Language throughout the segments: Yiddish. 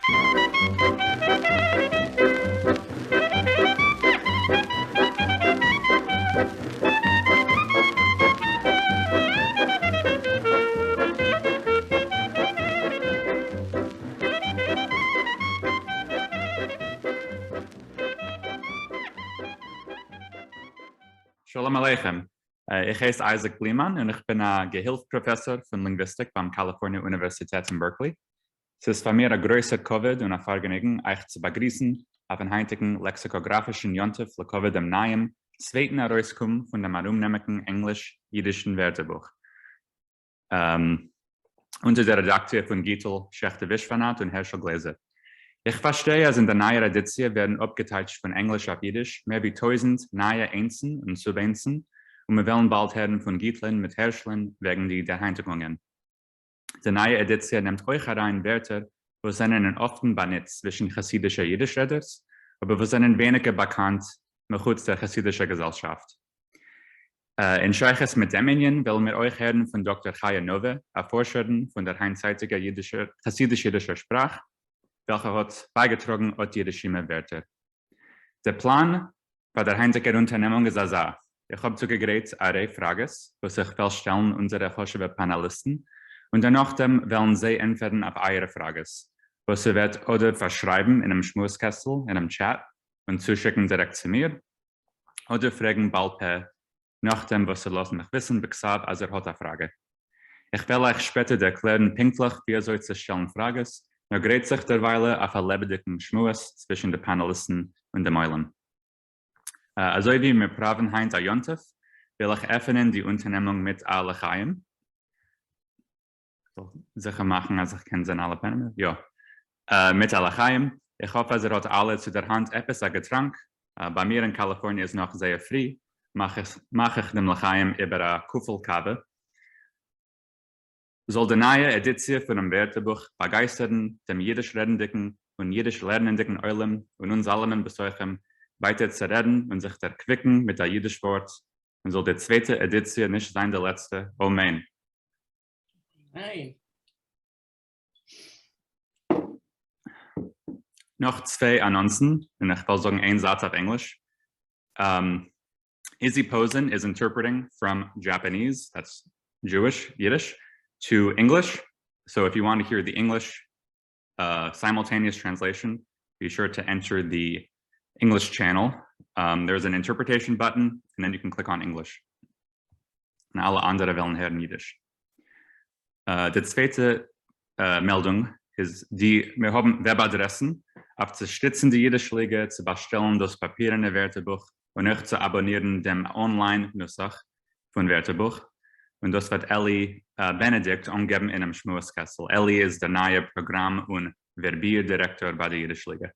שלום עליכם, איך הייס אייזיק בלימאן און איך בין א געהילף פראפעסאר פון לינגוויסטיק ביים קאליפארניע אוניווערסיטעט אין בערקלי. ס'איז פאר מיר א גרויסער כבוד און א פארגעניגן אייך צו באגריסן אויפן היינטיגן לעקסיקאגראפישן יום טוב לכבוד דעם נייעם צווייטן ארויסקום פון דעם ארומנעמיגן ענגליש-אידישן ווערטערבוך אונטער דער רעדאקציע פון גיטל שעכטער-ווישוואנאט און הערשל גלעזער. איך פארשטיי אז אין דער נייער עדיציע ווערן אפגעטייטשט פון ענגליש אויף אידיש מער ווי טויזנט נייע איינסן און סוב-איינסן, און מיר וועלן באלד הערן פון גיטלען מיט הערשלען וועגן די דערהיינטיגונגען. די נייע עדיציע נעמט אויך אריין ווערטער וואס זענען אין אפטן באנוץ צווישן חסידישע אידיש-רעדערס, אבער וואס זענען ווייניגער באקאנט מחוץ דער חסידישער געזעלשאפט. אין שייכות מיט דעם ענין וועלן מיר אויך הערן פון דאקטער חיה נאווע, א פארשערין פון דער היינטצייטיגער אידישער חסידיש-אידישער שפראך, וועלכע האט בייגעטראגן אט די רשימה ווערטער. דער פלאן פאר דער היינטיגער אונטערנעמונג איז אזא, איך האב צוגעגרייט א ריי פראגעס וואס איך וועל שטעלן אונזערע חשוב'ע פאנעליסטן, און דערנאכדעם וועלן זיי ענטפערן אויף אייערע פראגעס, וואס איר וועט אדער פארשרייבן אינעם שמועס קעסטל אינעם טשעט און צושיקן דירעקט צו מיר, אדער פרעגן בעל פה נאכדעם וואס איר לאזט מיך וויסן בכתב אז איר האט א פראגע. איך וועל אייך שפעטער ערקלערן פונקטליך ווי אזוי צו שטעלן פראגעס, נאר גרייט זיך דערוויילע אויף א לעבעדיגן שמועס צווישן די פאנעליסטן און דעם עולם. אזוי ווי מיר פראווען היינט א יום טוב, וויל איך עפענען די אונטערנעמונג מיט א לחיים. כ'זאל זיכער מאכן אז איך קען זען אלע פענעמער, יא. מיט א לחיים, איך האף אז איר האט אלע צו דער האנט עפעס א געטראנק, ביי מיר אין קאליפארניע איז נאך זייער פרי, מאך איך דעם לחיים איבער א קופל קאווע. זאל די נייע עדיציע פונעם ווערטערבוך באגייסטערן דעם אידיש-רעדנדיקן און אידיש-לערנענדיקן עולם און אונז אלעמען בתוכם ווייטער צו רעדן און זיך דערקוויקן מיט א אידיש ווארט, און זאל די צווייטע עדיציע נישט זיין די לעצטע, אמן! ניין. נאך צוויי אנאנסן, און איך וועל זאגן איין זאץ אויף ענגליש. Izzy Posen is interpreting from Japanese, that's Jewish, Yiddish, to English. So if you want to hear the English simultaneous translation, be sure to enter the English channel. There's an interpretation button, and then you can click on English. און אלע אנדערע וועלן הערן אידיש. די צווייטע מעלדונג איז די, מיר האבן וועב אדרעסן אויף צו שטיצן די אידיש ליגע, צו באשטעלן דאס פאפירענע ווערטערבוך און אויך צו אבאנירן דעם online נוסח פון ווערטערבוך, און דאס וועט אלי בענעדיקט אנגעבן אינעם שמועס קעסטל. אלי איז דער נייער פראגראם און ווערביר דירעקטאר ביי די אידיש ליגע.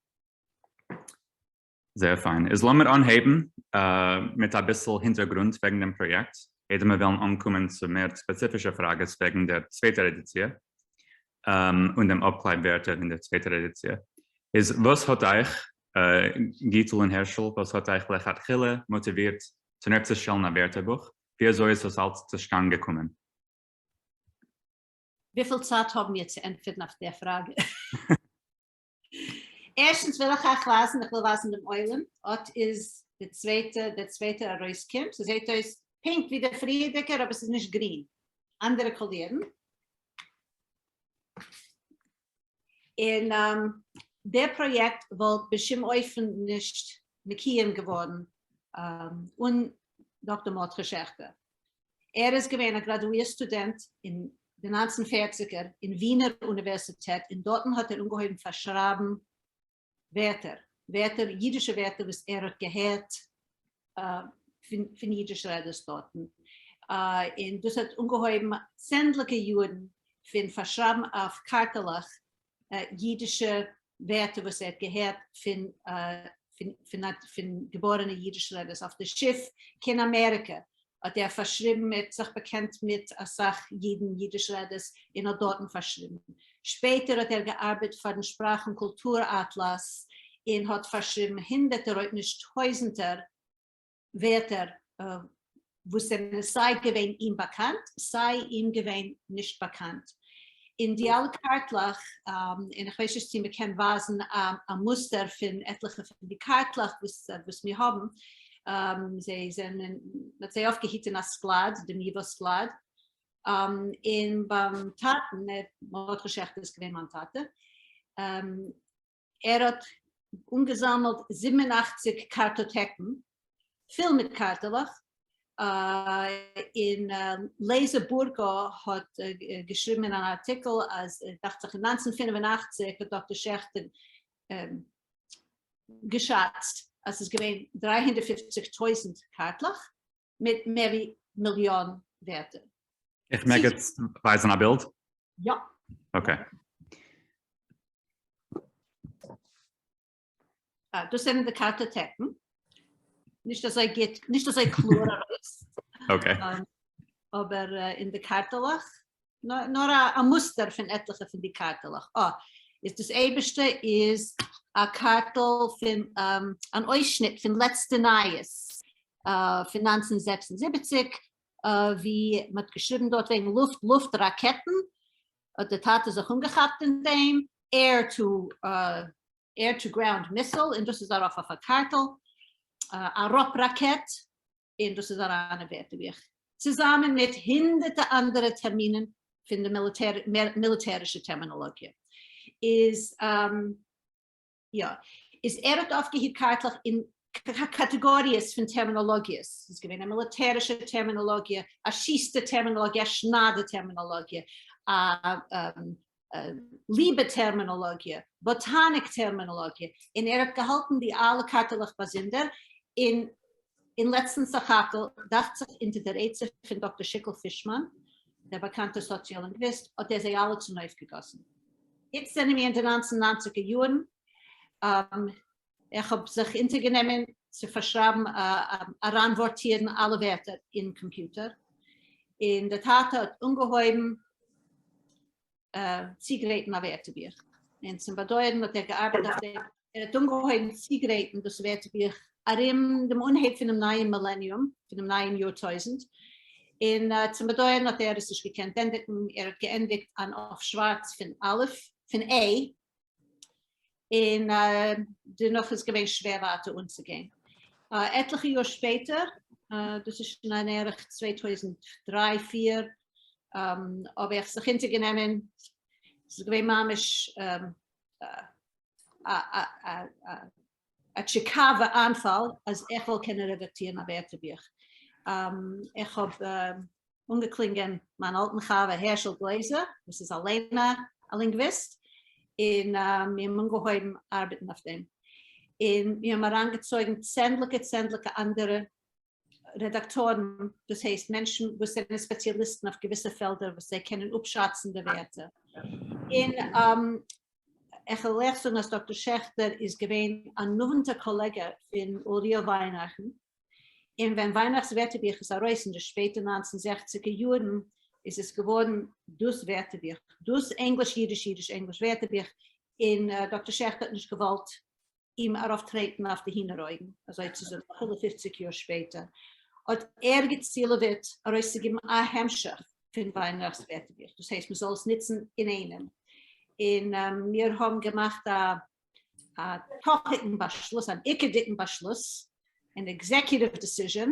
זייער פיין. איז לאמיר אנהייבן מיט אביסל הינטערגרונט וועגן דעם פראיעקט, איידער מיר וועלן אנקומען צו מער ספעציפישע פראגעס וועגן דער צווייטער עדיציע און דעם אפקלייב ווערטער אין דער צווייטער עדיציע. איז וואס האט אייך, גיטל און הערשל, וואס האט אייך לכתחילה מאטיווירט צונויפצושטעלן א ווערטערבוך? ווי אזוי איז דאס אלץ צושטאנד געקומען? וויפיל צייט האבן מיר צו ענטפערן אויף דער פראגע? ערשטנס וויל איך אייך ווייזן, איך וויל ווייזן דעם עולם, אט איז די צווייטע, דער צווייטער ארויסקום, ס'זעט אויס פונקט ווי דער פריערדיגער אבער ס'איז נישט גרין, אנדערע קאלירן. און דער פראיעקט וואלט בשום אופן נישט מקוים געווארן אן דאקטער מרדכי שעכטער. ער איז געווען א גראדואיר סטודענט אין די ניינצן פערציגער אין ווינער אוניווערסיטעט און דארטן האט ער אנגעהויבן פארשרייבן ווערטער, ווערטער, אידישע ווערטער וואס ער האט געהערט פון אידיש רעדערס דארטן, און דאס האט אנגעהויבן צענדליגע יארן פון פארשרייבן אויף קארטעלעך אידישע ווערטער וואס ער האט געהערט פון פון געבארענע אידיש רעדערס אויף די שיף קיין אמעריקע האט ער פארשריבן, ער האט זיך באקענט מיט אסאך אידן אידיש רעדערס און האט דארטן פארשריבן. שפעטער האט ער געארבעט פארן שפראך און קולטור אטלאס און האט פארשריבן הונדערטער אויב נישט טויזנטער ווערטער וואס זענען סיי געווען אים באקאנט סיי אים געווען נישט באקאנט. אין די אלע קארטלעך, און איך ווייס נישט צו מען קען ווייזן א מוסטער פון עטליכע פון די קארטלעך וואס מיר האבן, זיי זענען, מען האט זיי אויפגעהיט אין א סקלאד, דעם ייווא סקלאד, און ביים טאטן, מרדכי שעכטער איז געווען מיין טאטע, ער האט אנגעזאמלט 87 קארטאטעקן פול מיט קארטעלעך, און לייזער בורגא האט געשריבן אין אן ארטיקל אז דאכט זיך אין 1985 האט דאקטער שעכטער געשאצט אז ס'איז געווען 350,000 קארטלעך מיט מער ווי מיליאן ווערטער. איך מעג יעצט ווייזן א בילד? יא. Okay. דאס זענען די קארטאטעקן. נישט אזוי גוט, נישט אזוי קלאר ארויס. Okay. אבער אין די קארטעלעך, נאר א מוסטער פון עטליכע פון די קארטעלעך. אה, איז דאס אייבערשטע איז א קארטל פון אן אויסשניט פון לעצטע נייעס פון 1976, ווי מ'האט געשריבן דארט וועגן לופט לופט ראקעטן, האט דער טאטע זיך אנגעכאפט אין דעם, air to air to ground missile, און דאס איז ארויף אויף א קארטל, א ראפ ראקעט, און דאס איז אריין אין ווערטערבוך, צוזאמען מיט הונדערטע אנדערע טערמינען פון די מיליטערישע טערמינאלאגיע. איז יא, איז ער האט אויפגעהיט קארטלעך אין קאטעגאריעס פון טערמינאלאגיעס, ס'איז געווען א מיליטערישע טערמינאלאגיע, א שיסטע טערמינאלאגיע, א שניידע טערמינאלאגיע, א ליבע טערמינאלאגיע, באטאניק טערמינאלאגיע, און ער האט געהאלטן די אלע קארטעלעך באזונדער, און אין לעצטן סך הכל, דאכט זיך אונטער דער עצה פון דאקטער שיקל פישמאן, דער באקאנטער סאציאלינגוויסט, האט ער זיי אלע צונויפגעגאסן. איצט זענען מיר אין די 1990ער יארן, איך האב זיך אונטערגענומען צו פארשרייבן אריינווארטירן אלע ווערטער אין קאמפיוטער, און דער טאטע האט אנגעהויבן צוגרייטן א ווערטערבוך, און צום באדויערן האט ער געארבעט אויף דעם, ער האט אנגעהויבן צוגרייטן דאס ווערטערבוך ארום דעם אנהייב פונעם נייעם מילעניום, פונעם נייעם יאר טויזנט, און צום באדויערן האט ער עס נישט געקענט ענדיגן, ער האט געענדיגט אן אויף שווארץ פון א', פון A, און דערנאך איז געווען שווער ווייטער אנצוגיין. עטליכע יאר שפעטער, דאס איז שוין אן ערך 2003 פיר, האב איך זיך אונטערגענומען, ס'איז געווען ממש א טשיקאווע איינפאל אז איך וועל קענען רעדאקטירן א ווערטערבוך. איך האב אנגעקלינגען מיין אלטן חבר הערשל גלעזער וואס איז אליין א לינגוויסט, און מיר האבן אנגעהויבן ארבעטן אויף דעם, און מיר האבן אריינגעצויגן צענדליגע צענדליגע אנדערע רעדאקטארן, דאס הייסט מענטשן וואס זענען ספעציאליסטן אויף געוויסע פעלדער וואס זיי קענען אפשאצן די ווערטער, און איך וועל אייך זאגן אז דאקטער שעכטער איז געווען א נאנטער קאלעגע פון אוריאל וויינרייכן, און ווען וויינרייכ'ס ווערטערבוך איז ארויס אין די שפעטע 1960ער יארן איז עס געווארן דאס ווערטערבוך, דאס ענגליש-אידיש-אידיש-ענגליש ווערטערבוך, און דאקטער שעכטער האט נישט געוואלט אים ארויפטרעטן אויף די הינער אויגן, אזוי צו זאגן, אפילו 50 יאר שפעטער האט ער געצילעוועט ארויסצוגעבן א המשך פון וויינרייכ'ס ווערטערבוך, דאס הייסט מען זאל עס נוצן אינאיינעם, און מיר האבן געמאכט א תוכי'דיגן באשלוס, אן עיקר'דיגן באשלוס, אן executive decision,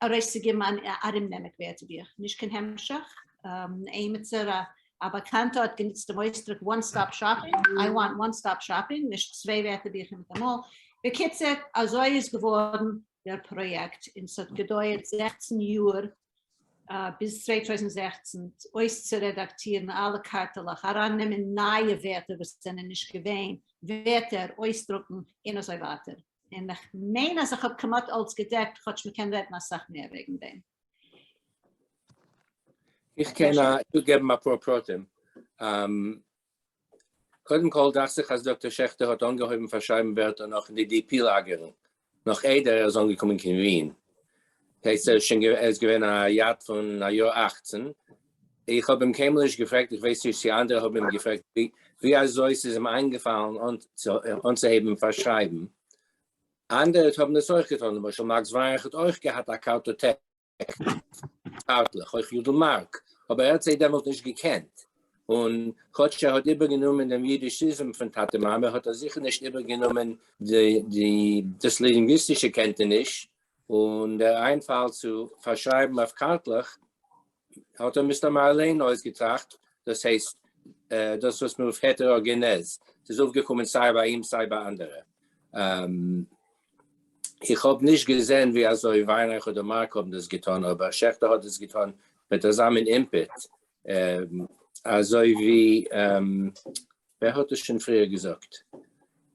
ארויסצוגעבן אן ארומנעמיג ווערטערבוך, נישט קיין המשך. עימיצער א באקאנטער האט גענוצט דעם אויסדרוק one stop shopping, I want one stop shopping, נישט צוויי ווערטערביכער מיטאמאל. בקיצור, אזוי איז געווארן דער פראיעקט, און ס'האט געדויערט 16 יאר ביז 2016 אויסצורעדאקטירן אלע קארטעלעך, ארייננעמען נייע ווערטער וואס זענען נישט געווען, ווערטער, אויסדרוקן, און אזוי ווייטער. און איך מיין אז איך האב כמעט אלץ געדעקט, כאטש מ'קען רעדן אסאך מער וועגן דעם. איך קען צוגעבן אפאר פרטים. קודם כל דאכט זיך אז דאקטער שעכטער האט אנגעהויבן פארשרייבן ווערטער נאך אין די DP לאגערן, נאך איידער ער איז אנגעקומען קיין ווין. הייסט ער איז שוין ער איז געווען א יאט פון א יאר 18. איך האב אים קיינמאל נישט געפרעגט, איך ווייס נישט צו אנדערע האבן אים געפרעגט, ווי אזוי ס'איז אים איינגעפאלן אנצוהייבן פארשרייבן. אנדערע האבן עס אויך געטון, למשל מאקס וויינרייך האט אויך געהאט א קארטאטעק קארטלעך, אויך יודל מארק. אבער ער האט זיי דעמאלט נישט געקענט, און כאטש ער האט איבערגענומען דעם יידישיזם פון טאטע-מאמע האט ער זיכער נישט איבערגענומען די דאס לינגוויסטישע קענטעניש, און דער איינפאל צו פארשרייבן אויף קארטלעך האט ער מסתמא אליין אויסגעטראכט, דאס הייסט דאס וואס מ'רופט העטעראגענעז, ס'איז אויפגעקומען סיי ביי אים סיי ביי אנדערע. איך האב נישט געזען ווי אזוי וויינרייך אדער מארק האבן דאס געטאן, אבער שעכטער האט עס געטאן מיט אזא מין אימפעט, אזוי ווי, ווער האט עס שוין פריער געזאגט?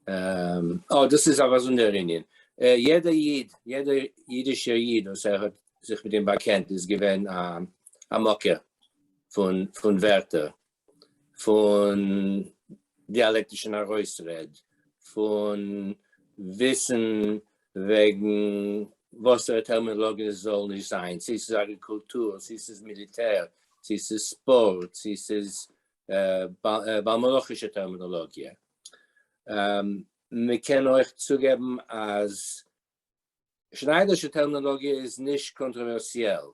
אה, דאס איז א באזונדערער ענין. יעדער איד, יעדער אידישער איד וואס ער האט זיך מיט אים באקענט איז געווען א מקור פון ווערטער, פון דיאלעקטישן ארויסרעד, פון וויסן וועגן וואסערע טערמינאלאגיע עס זאל נישט זיין, צי ס'איז אגריקולטור, צי ס'איז מיליטער, צי ס'איז ספארט, צי ס'איז בעל מלאכישע טערמינאלאגיע. מ'קען אויך צוגעבן אז שניידערשע טערמינאלאגיע איז נישט קאנטראווערסיעל,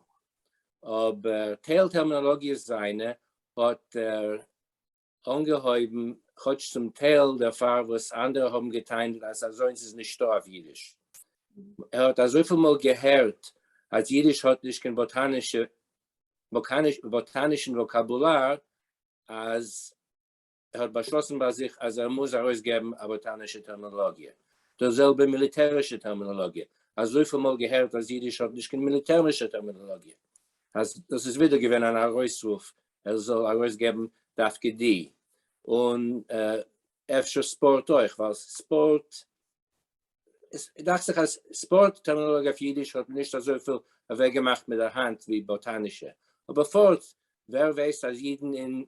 אבער טייל טערמינאלאגיעס זיינע האט ער אנגעהויבן, כאטש צום טייל דערפאר וואס אנדערע האבן געטענה'ט אז אזוינס איז נישטא אויף אידיש. ער האט אזויפיל מאל געהערט אז אידיש האט נישט קיין באטאנישע באטאנישן וואקאבולאר אז ער האט באשלאסן ביי זיך אז ער מוז ארויסגעבן א באטאנישע טערמינאלאגיע. דאס זעלבע מיליטערישע טערמינאלאגיע, אזויפיל מאל געהערט אז אידיש האט נישט קיין מיליטערישע טערמינאלאגיע, אז דאס איז ווידער געווען אן ארויסרוף ער זאל ארויסגעבן דווקא די, און אפשר ספארט אויך, ווייל ספארט, עס דאכט זיך אז ספארט טערמינאלאגיע אויף אידיש האט נישט אזויפיל אוועקגעמאכט מיט דער האנט ווי באטאנישע, אבער פארט, ווער ווייסט אז אידן אין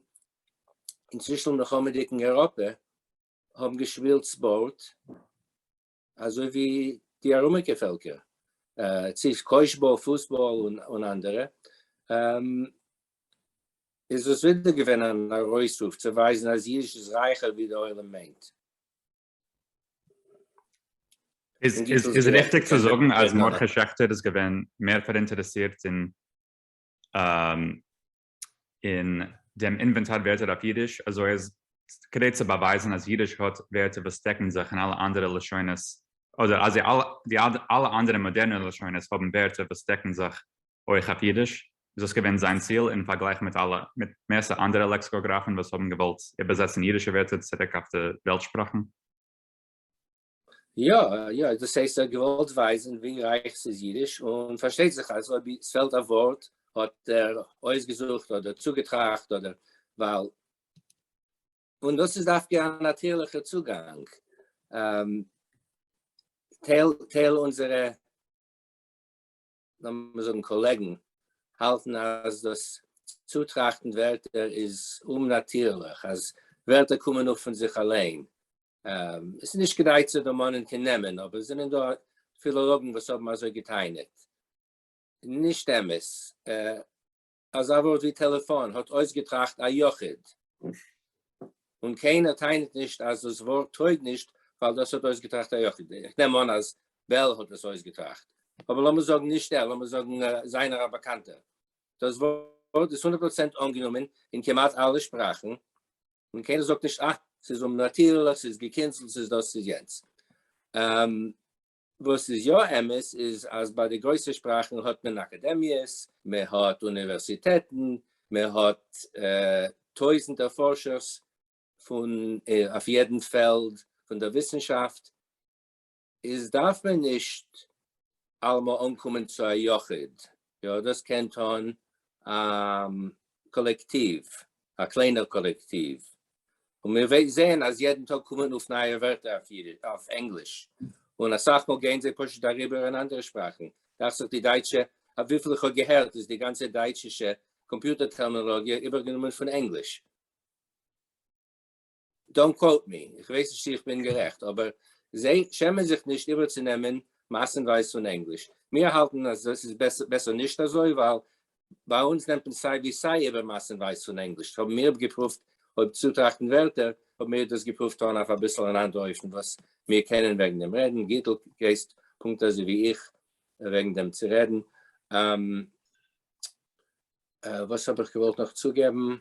אין צווישן מלחמה'דיגן אייראפע האבן געשפילט ספארט אזוי ווי די ארומיגע פעלקער, צו קוישבאל, פוסבאל און אנדערע, איז דאס ווידער געווען אן ארויסרוף צו ווייזן אז אידיש איז רייכער ווי דער עולם מיינט. איז איז ריכטיג צו זאגן אז מרדכי שעכטער איז געווען מער פאראינטערעסירט אין אין דעם אינווענטאר ווערטער אויף אידיש, אזוי אז כדי צו באווייזן אז אידיש האט ווערטער וואס דעקן זיך אין אלע אנדערע לשונות, אדער אז די אלע אנדערע מאדערנע לשונות האבן ווערטער וואס דעקן זיך אויך אויף אידיש, איז דאס געווען זיין ציל אין פארגלייך מיט אלע מיט מערסטע אנדערע לעקסיקאגראפן וואס האבן געוואלט איבערזעצן אידישע ווערטער צוריק אויף די וועלט שפראכן. יא, יא, דאס הייסט ער האט געוואלט ווייזן ווי רייך ס'איז אידיש, און פארשטייט זיך אז אויב ס'פעלט א ווארט האט ער אויסגעזוכט אדער צוגעטראכט אדער ווייל, און דאס איז דווקא א נאטירליכער צוגאנג, טייל טייל אונזערע לאמיר זאגן קאלעגן האלטן אז דאס צוטראכטן ווערטער איז אומנאטירליך, אז ווערטער קומען אויף פון זיך אליין. עס איז נישט כדאי צו דערמאנען קיין נעמען, אבער עס זענען דא פילאלאגן וואס האבן אזוי געטענה'ט. נישט אמת. אזא ווארט ווי טעלעפאן האט אויסגעטראכט א יחיד, און קיינער טענה'ט נישט אז דאס ווארט טויג נישט ווייל דאס האט אויסגעטראכט א יחיד. איך נעם אן אז בעל האט עס אויסגעטראכט, אבער לאמיר זאגן נישט ער, לאמיר זאגן זיינער א באקאנטער. דאס ווארט איז הונדערט פראצענט אנגענומען אין כמעט אלע שפראכן, און קיינער זאגט נישט אה, ס'איז אומנאטירליך, ס'איז געקינצלט, ס'איז דאס, ס'איז יענץ. וואס איז יא אמת איז אז ביי די גרויסע שפראכן האט מען אקאדעמיעס, מען האט אוניווערסיטעטן, מען האט טויזנטער פארשערס פון אויף יעדן פעלד פון דער וויסנשאפט, איז דארף מען נישט אלעמאל אנקומען צו א יחיד, יא דאס קען טון א קאלעקטיוו, א קליינער קאלעקטיוו, און מיר זעען אז יעדן טאג קומען אויף נייע ווערטער אויף ענגליש, און אסאך מאל גייען זיי פשוט אריבער אין אנדערע שפראכן, דאכט זיך די דייטשע, אויף וויפיל איך האב געהערט איז די גאנצע דייטשישע קאמפיוטער טערמינאלאגיע איבערגענומען פון ענגליש. Don't quote me, איך ווייס נישט צו איך בין גערעכט, אבער זיי שעמען זיך נישט איבערצונעמען מאסנווייז פון ענגליש. מיר האלטן אז דאס איז בעסער נישט אזוי, ווייל ביי אונז נעמט מען סיי ווי סיי איבער מאסנווייז פון ענגליש. האבן מיר געפרואווט אויב צוטראכטן ווערטער, האבן מיר דאס געפרואווט טון אויף אביסל אן אנדער אופן וואס מיר קענען וועגן דעם רעדן. גיטל ווייסט פונקט אזוי ווי איך וועגן דעם צו רעדן. וואס האב איך געוואלט נאך צוגעבן?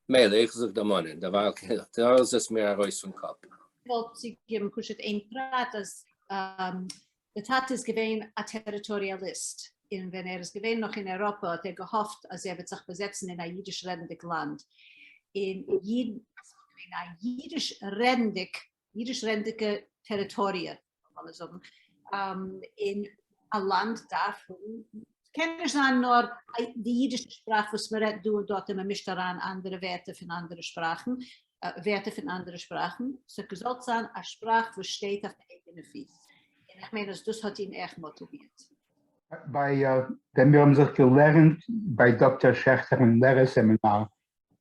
מילא, איך זיך דערמאנען, דערווייל דערווייל איז עס מיר ארויס פון קאפ. וואלט צוגעגעבן פשוט איין פרט אז דער טאטע איז געווען א טעריטאריאליסט, און ווען ער איז געווען נאך אין אייראפע האט ער געהאפט אז ער וועט זיך באזעצן אין א אידיש רעדנדיג לאנד, און אידן, אין א אידיש רעדנדיג, אידיש רעדנדיגע טעריטאריע, לאמיר זאגן, און א לאנד דארף האבן, ס'קען נישט זיין נאר די אידישע שפראך וואס מען רעדט דא און דארט און מען מישט אריין אנדערע ווערטער פון אנדערע שפראכן, ווערטער פון אנדערע שפראכן, ס'האט געזאלט זיין א שפראך וואס שטייט אויף די אייגענע פיס, און איך מיין אז דאס האט אים עכט מאטיווירט. ביי ווען מיר האבן זיך געלערנט ביי דאקטער שעכטער אין לערער סעמינאר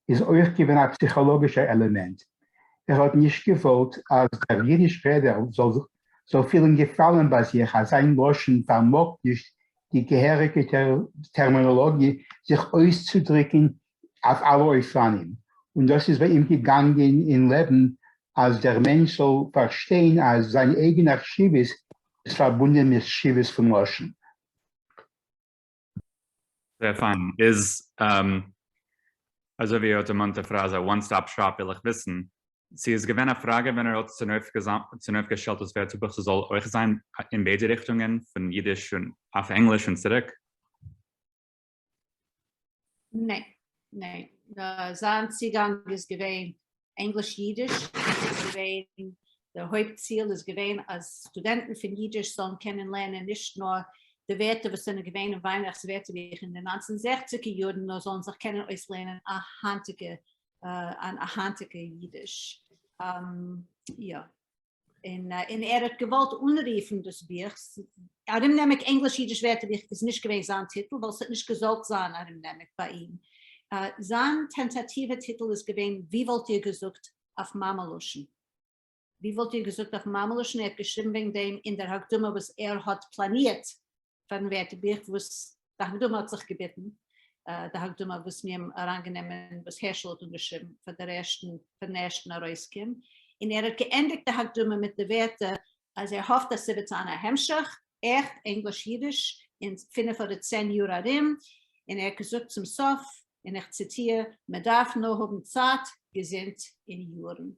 איז אויך געווען א פסיכאלאגישער עלעמענט, ער האט נישט געוואלט אז דער אידיש רעדער זאל פילן געפאלן ביי זיך אז זיין לשון פארמאגט נישט די געהעריגע טערמינאלאגיע זיך אויסצודריקן אויף אלע אופנים, און דאס איז ביי אים געגאנגען אין לעבן אז דער מענטש זאל פארשטיין אז זיין אייגענע חשיבות איז פארבונדען מיט חשיבות פון לשון. זייער פיין. איז אזוי ווי איר האט דערמאנט די פראזע one stop shop וויל איך וויסן צו איז געווען א פראגע ווען ער האט צונויפגעשטעלט דאס ווערטערבוך ס'זאל אויך זיין אין ביידע ריכטונגען פון אידיש און אויף ענגליש און צוריק? ניין, ניין. זיין צוגאנג איז געווען ענגליש-אידיש איז געווען, דער הויפט ציל איז געווען אז סטודענטן פון אידיש זאלן קענען לערנען נישט נאר די ווערטער וואס זענען געווען אין וויינרייך'ס ווערטערבוך אין די 1960ער יארן, נאר זאלן זיך קענען אויסלערנען א היינטיגע א היינטיגע אידיש. יא. און און ער האט געוואלט אנרופן דאס בוך ארומנעמיג ענגליש-אידיש ווערטערבוך איז נישט געווען זיין טיטל ווייל ס'האט נישט געזאלט זיין ארומנעמיג ביי אים. זיין טענטאטיווע טיטל איז געווען ווי וואלט איר געזאגט אויף מאמע לשון? ווי וואלט איר געזאגט אויף מאמע לשון? ער האט געשריבן וועגן דעם אין דער הקדמה וואס ער האט פלאנירט פארן ווערטערבוך וואס די הקדמה האט זיך געביטן, די הקדמה וואס מיר האבן אריינגענומען וואס הערשל האט אנגעשריבן פאר דער ערשטן פארן ערשטן ארויסקום, און ער האט געענדיגט די הקדמה מיט די ווערטער אז ער האפט אז ס'וועט זיין א המשך, עכט ענגליש-אידיש, אין 5 אדער 10 יאר ארום, און ער האט געזאגט צום סוף, און איך ציטיר, מען דארף נאר האבן צייט, געזונט און יארן.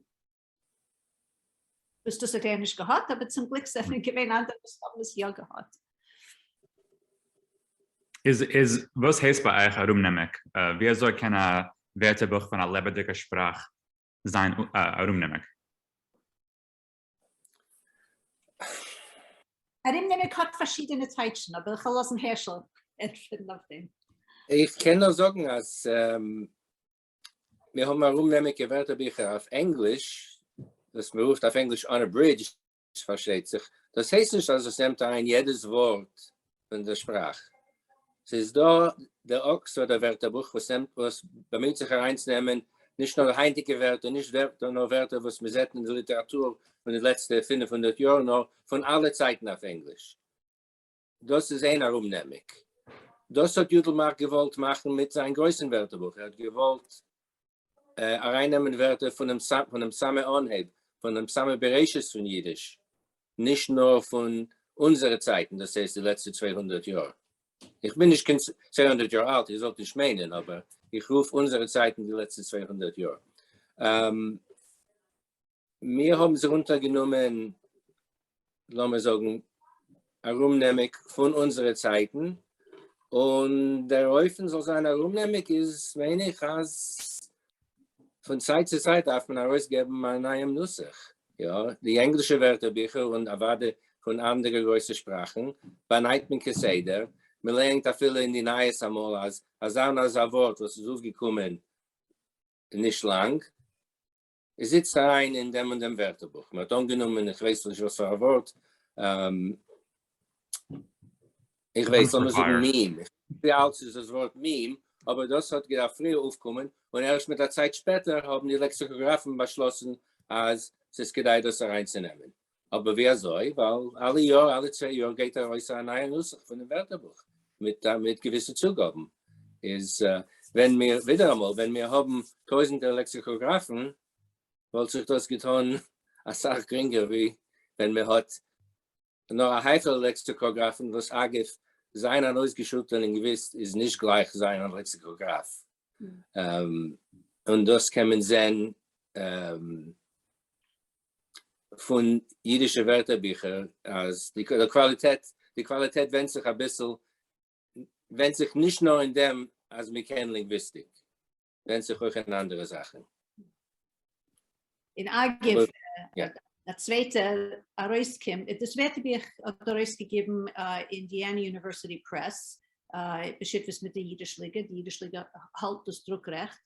וואס דאס האט ער נישט געהאט, אבער צום גליק זענען געווען אנדערע וואס האבן עס יא געהאט. איז איז וואס הייסט ביי אייך ארומנעמיג? ווי אזוי קען א ווערטערבוך פון א לעבעדיגע שפראך זיין ארומנעמיג? ארומנעמיג האט פארשידענע טייטשן, אבער איך וועל לאזן הערשל ענטפערן אויף דעם. איך קען נאר זאגן אז מיר האבן ארומנעמיגע ווערטערביכער אויף ענגליש, וואס מען רופט אויף ענגליש unabridged, פארשטייט זיך, דאס הייסט נישט אז עס נעמט אריין יעדעס ווארט פון דער שפראך. ס'איז דא דער אקספארדער ווערטערבוך וואס נעמט וואס באמיט זיך אריינצונעמען נישט נאר היינטיגע ווערטער, נישט נאר ווערטער וואס מען זעט אין די ליטעראטור פון די לעצטע 500 יאר, נאר פון אלע צייטן אויף ענגליש. דאס איז איין ארומנעמיג. דאס האט יודל מארק געוואלט מאכן מיט זיין גרויסן ווערטערבוך, ער האט געוואלט ארייננעמען ווערטער פונעם סאמע אנהייב, פונעם סאמע בראשית פון אידיש, נישט נאר פון אונזערע צייטן, דאס הייסט די לעצטע 200 יאר. איך בין נישט קיין 200 יאר אלט, איר זאלט נישט מיינען, אבער איך רוף אונזערע צייטן די לעצטע 200 יאר. מיר האבן זיך אונטערגענומען, לאמיר זאגן, ארומנעמיג פון אונזערע צייטן, און דער אופן זאל זיין ארומנעמיג איז, מיין איך, אז פון צייט צו צייט דארף מען ארויסגעבן א נייעם נוסח. יא, די ענגלישע ווערטערביכער און אוודאי פון אנדערע גרויסע שפראכן באנייט מען כסדר, מען לערנט אפילו אין די נייעס אמאל אז אזא און אזא ווארט וואס איז אויפגעקומען נישט לאנג, עס זיצט אריין אין דעם און דעם ווערטערבוך, מען האט אנגענומען איך ווייס נישט וואס פאר א ווארט, איך ווייס לאמיר זאגן meme, ווי אלט איז דאס ווארט meme, אבער דאס האט געדארפט פריער אויפקומען, און ערשט מיט א צייט שפעטער האבן די לעקסיקאגראפן באשלאסן אז ס'איז כדאי דאס אריינצונעמען. אבער ווי אזוי? ווייל אלע יאר, אלע 2 יאר גייט ארויס א נייער נוסח פונעם ווערטערבוך, מיט מיט געוויסע צוגאבן. איז ווען מיר, ווידעראמאל, ווען מיר האבן טויזנטער לעקסיקאגראפן, וואלט זיך דאס געטאן אסאך גרינגער ווי ווען מען האט נאר א הייפעלע לעקסיקאגראפן, וואס אגב זיין אן אויסגעשולטער לינגוויסט איז נישט גלייך זיין א לעקסיקאגראף. און דאס קען מען זען פון אידישע ווערטערביכער אז די קוואליטעט, די קוואליטעט ווענדט זיך אביסל, ווענדט זיך נישט נאר אין דעם אז מען קען לינגוויסטיק, ווענדט זיך אויך אין אנדערע זאכן. און אגב, א צווייטע ארויסקום, דאס ווערטערבוך האט ארויסגעגעבן Indiana University Press, בשותפות מיט די אידיש ליגע, די אידיש ליגע האלט דאס דרוק רעכט,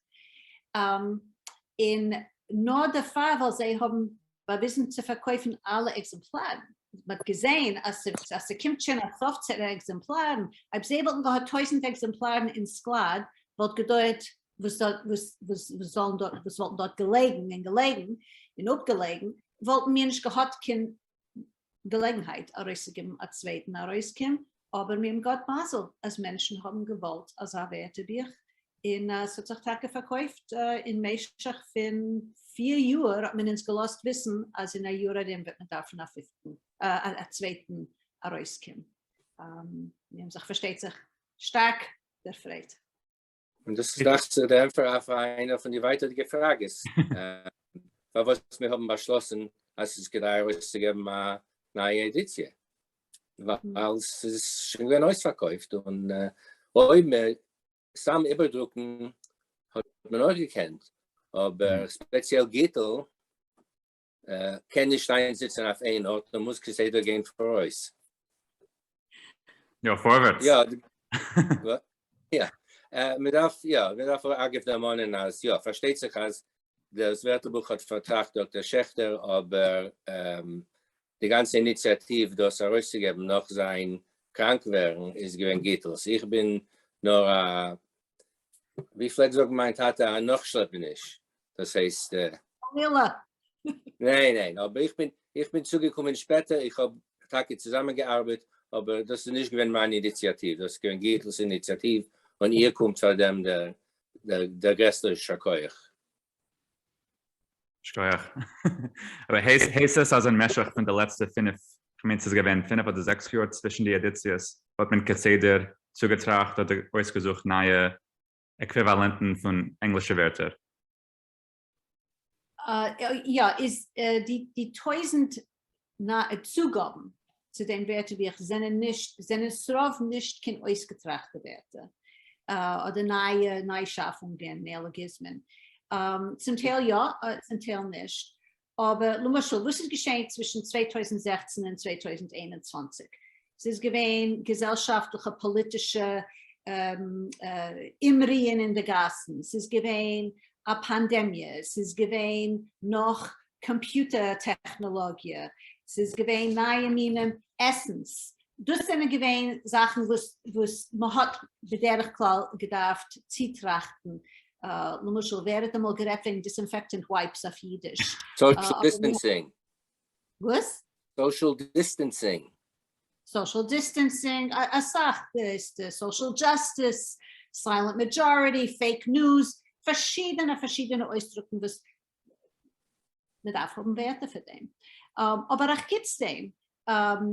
און נאר דערפאר ווייל זיי האבן באוויזן צו פארקויפן אלע עקזעמפלארן, מען האט געזען אז ס'קומט שוין א סוף צו די עקזעמפלארן, אויב זיי וואלטן געהאט 1000 עקזעמפלארן אין סקלאד וואלט געדויערט וואס וואס וואלטן דארט געלעגן און געלעגן און אפגעלעגן, וואלטן מיר נישט געהאט קיין געלעגנהייט ארויסצוגעבן א צווייטן ארויסקום, אבער מיר האבן געהאט מזל אז מענטשן האבן געוואלט אזא ווערטערבוך, און ס'האט זיך טאקע פארקויפט אין משך פון 4 יאר האט מען אונז געלאזט וויסן אז אין א יאר ארום וועט מען דארפן א פיפטן, א צווייטן ארויסקום. מיר האבן זיך פארשטייט זיך שטארק דערפרייט. און דאס איז דאכט זיך דער ענטפער אויף איינע פון די ווייטערדיגע פראגעס, פארוואס מיר האבן באשלאסן אז ס'איז כדאי ארויסצוגעבן א נייע עדיציע, ווייל ס'איז שוין געווען אויספארקויפט, און אויב מען סתם איבערדרוקן האט מען אויך געקענט, אבער ספעציעל גיטל קען נישט איינזיצן אויף איין ארט, נאר מוז כסדר גיין פאראויס. יא, פארווערטס. יא, יא, מען דארף, יא, מען דארף אגב דערמאנען אז יא, פארשטייט זיך אז דאס ווערטערבוך האט פארטראכט דאקטער שעכטער, אבער די גאנצע איניציאטיוו דאס ארויסצוגעבן נאך זיין קראנק ווערן איז געווען גיטל'ס. איך בין נאר א, ווי פלעגט זאגן מיין טאטע, א נאכשלעפעניש. דאס הייסט. חלילה. ניין ניין, אבער איך בין, איך בין צוגעקומען שפעטער, איך האב טאקע צוזאמענגעארבעט, אבער דאס איז נישט געווען מיין איניציאטיוו, דאס איז געווען גיטל'ס איניציאטיוו, און איר קומט פאר דעם דער דער גרעסטער יישר כח. שכוח. אבער הייסט עס אז אין משך פון די לעצטע פינף, כ'מיין ס'איז געווען 5 אדער 6 יאר צווישן די עדיציעס, האט מען כסדר צוגעטראכט אדער אויסגעזוכט נייע עקוויוואלענטן פון ענגלישע ווערטער? יא, איז די 1000 צוגאבן צו דעם ווערטערבוך זענען נישט, זענען ס'רוב נישט קיין אויסגעטראכטע ווערטער אדער נייע ניישאפונגען, נעאלאגיזמען. צום טייל יא, צום טייל נישט. אבער למשל, וואס איז געשען צווישן 2016 און 2021? ס'איז געווען געזעלשאפטליכע פאליטישע אומרוען אין די גאסן, ס'איז געווען א פאנדעמיע, ס'איז געווען נאך קאמפיוטער טעכנאלאגיע, ס'איז געווען נייע מינים עסנס, דאס זענען געווען זאכן וואס וואס מ'האט בדרך כלל געדארפט צוטראכטן, למשל ווער האט אמאל גערעדט וועגן disinfectant wipes אויף אידיש? Social distancing. וואס? Social distancing. Social distancing, אסאך, social justice, silent majority, fake news, פארשידענע פארשידענע אויסדרוקן וואס מען דארף האבן ווערטער פאר דעם. אבער אחוץ דעם,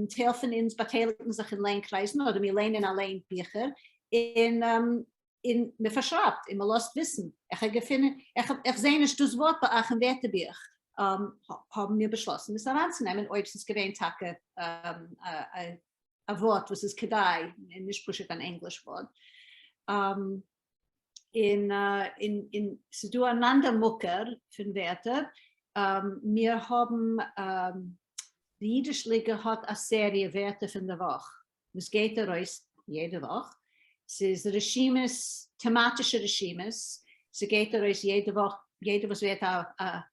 טייל פון אונז באטייליגן זיך אין ליין-קרייזן אדער מיר ליינען אליין ביכער, און און מען פארשרייבט און מען לאזט וויסן, איך האב געפונען, איך זעה נישט דאס ווארט ביי אייך אין ווערטערבוך, האבן מיר באשלאסן עס אריינצונעמען אויב ס'איז געווען טאקע א ווארט וואס איז כדאי און נישט פשוט אן ענגליש ווארט. און און ס'איז דא אן אנדער מקור פון ווערטער, מיר האבן, די אידיש ליגע האט א סעריע ווערטער פון די וואך וואס גייט ארויס יעדע וואך, ס'איז רשימות, טעמאטישע רשימות, ס'גייט ארויס יעדע וואך, יעדער וואס ווערט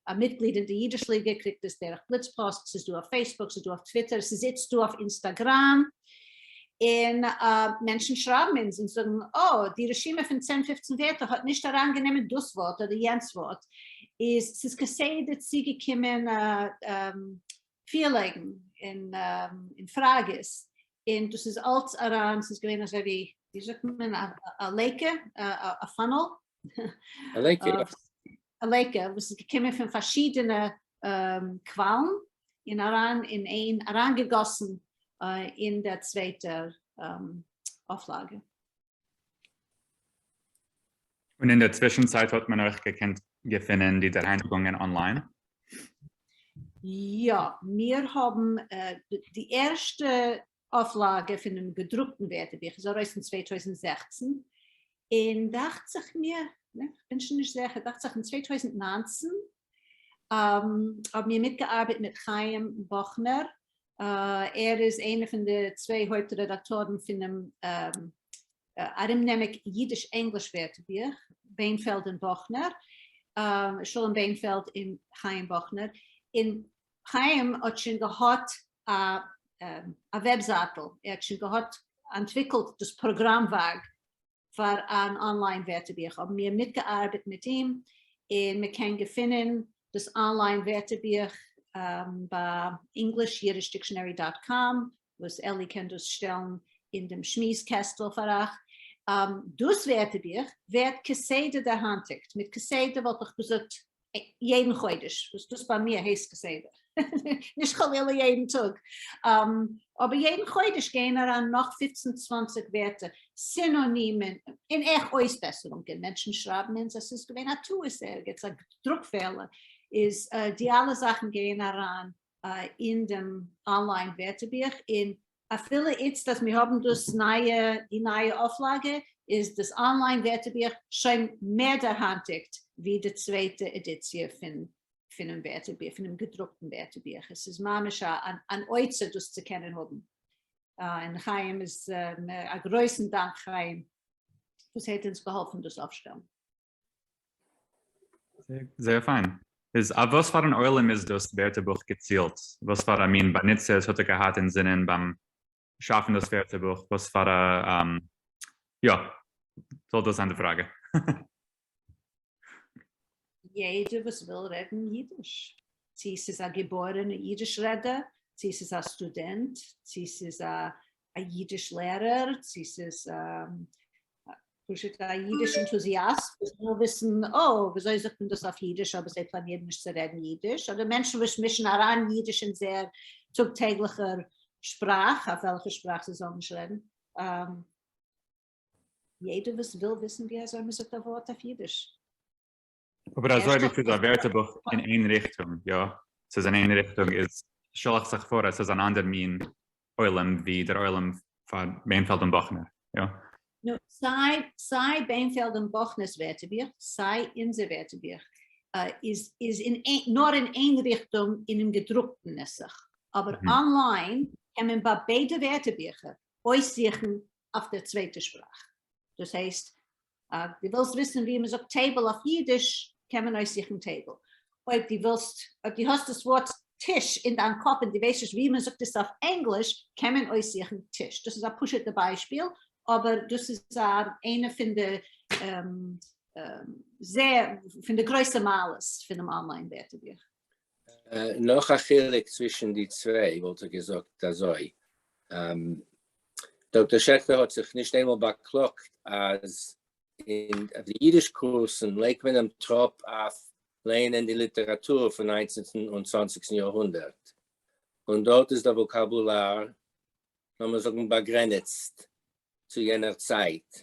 א מיטגליד אין די אידיש ליגע קריגט עס דורך בליץ פאסט, ס'איז דא אויף פעיסבוק, ס'איז דא אויף טוויטער, ס'איז איצט דא אויף אינסטאגראם, און מענטשן שרייבן אונז און זאגן, אה, די רשימה פון צען פופצן ווערטער האט נישט אריינגענומען דאס ווארט אדער יענץ ווארט, איז ס'איז כסדר צוגעקומען פארלייגן און פראגעס, און דאס איז אלץ אריין, ס'איז געווען אזוי ווי, ווי זאגט מען, א לייקע, א funnel, א לייקע, יא. א לייקע וואס איז געקומען פון פארשידענע קוואלן און אריין אין איין, אריינגעגאסן אין דער צווייטער. אויפלאגע. און אין דער צווישנצייט האט מען אויך געקענט געפינען די דערהיינטיגונגען online? יא, מיר האבן די ערשטע אויפלאגע פונעם געדרוקטן ווערטערבוך איז ארויס אין 2016, און דאכט זיך מיר, כ'בין שוין נישט זיכער, דאכט זיך אין 2019 האבן מיר מיטגעארבעט מיט חיים באכנער, ער איז איינער פון די צוויי הויפט רעדאקטארן פונעם ארומנעמיג אידיש-ענגליש ווערטערבוך, בענפעלד און באכנער, שלום בענפעלד און חיים באכנער, און חיים האט שוין געהאט א וועבזייטל, ער האט שוין געהאט אנטוויקלט דאס פראגראמווארג פאר אן online ווערטערבוך, האבן מיר מיטגעארבעט מיט אים, און מען קען געפינען דאס online ווערטערבוך ביי EnglishYiddishDictionary dot com, וואס אלי קען דאס שטעלן אין דעם שמועס קעסטל פאר אייך. דאס ווערטערבוך ווערט כסדר דערהיינטיגט, מיט כסדר וואלט איך געזאגט יעדן חודש, וואס דאס ביי מיר הייסט כסדר, נישט חלילה יעדן טאג, אבער יעדן חודש גייען אריין נאך 15 20 ווערטער, סינאנימען, און אויך אויסבעסערונגען, מענטשן שרייבן אונז אז ס'איז געווען א טעות ערגעץ, א דרוק-פעלער, איז די אלע זאכן גייען אריין אין דעם online ווערטערבוך, און אפילו איצט אז מיר האבן דאס נייע, די נייע אויפלאגע, איז דאס online ווערטערבוך שוין מער דערהיינטיגט ווי די צווייטע עדיציע פון פונעם ווערטערבוך, פונעם געדרוקטן ווערטערבוך. עס איז ממש אן אוצר דאס צו קענען האבן. און חיים איז, א גרויסן דאנק חיים וואס האט אונז געהאלפן דאס אויפשטעלן. זייער פיין. איז אויף וואס פאר אן עולם איז דאס ווערטערבוך געצילט? וואס פאר א מין באנוצערס האט ער געהאט אין זינען ביים שאפן דאס ווערטערבוך? וואס פאר א, יא, זאל דאס זיין די פראגע. יעדער וואס וויל רעדן אידיש, צו ס'איז א געבוירענע אידיש רעדער, צו ס'איז א סטודענט, צו ס'איז א אידיש לערער, צו ס'איז פשוט א אידיש ענטוזיאסט וואס וויל וויסן, oh, וויאזוי זאגט מען דאס אויף אידיש, אבער זיי פלאנירן נישט צו רעדן אידיש, אדער מענטשן וואס מישן אריין אידיש אין זייער טאג טעגליכער שפראך, אויף וועלכע שפראך זיי זאלן נישט רעדן. יעדער וואס וויל וויסן ווי אזוי מען זאגט א ווארט אויף אידיש. אבער אזוי ווי ס'איז א ווערטערבוך אין איין ריכטונג, יא, ס'איז אין איין ריכטונג, איז שטעל איך זיך פאר אז ס'איז אן אנדער מין עולם ווי דער עולם פאר בענפעלד און באכנער, יא? נו, סיי סיי בענפעלד און באכנער'ס ווערטערבוך, סיי אונזער ווערטערבוך, איז איז אין נאר אין איין ריכטונג אינעם געדרוקטן נוסח, אבער online קען מען ביי ביידע ווערטערביכער אויסזוכן אויף דער צווייטער שפראך. דאס הייסט, אז דו ווילסט וויסן ווי מען זאגט table אויף אידיש, קען מען אויסזוכן table. אויב דו ווילסט, אויב דו האסט דאס ווארט טיש אין דיין קאפ און דו ווייסט נישט ווי מען זאגט עס אויף ענגליש, קען מען אויסזוכן טיש. דאס איז א פשוט'ע ביישפיל, אבער דאס איז איינע פון די זייער, פון די גרויסע מעלות פונעם online ווערטערבוך. נאך א חילוק צווישן די צוויי וואלט איך געזאגט אזוי, דאקטער שעכטער האט זיך נישט איינמאל באקלאגט אז אין די אידיש קורסן לייגט מען דעם טראפ אויף לייענען די ליטעראטור פון ניינצנטן און צוואנציגסטן יארהונדערט, און דארט איז דער וואקאבולאר, לאמיר זאגן, באגרעניצט צו יענער צייט.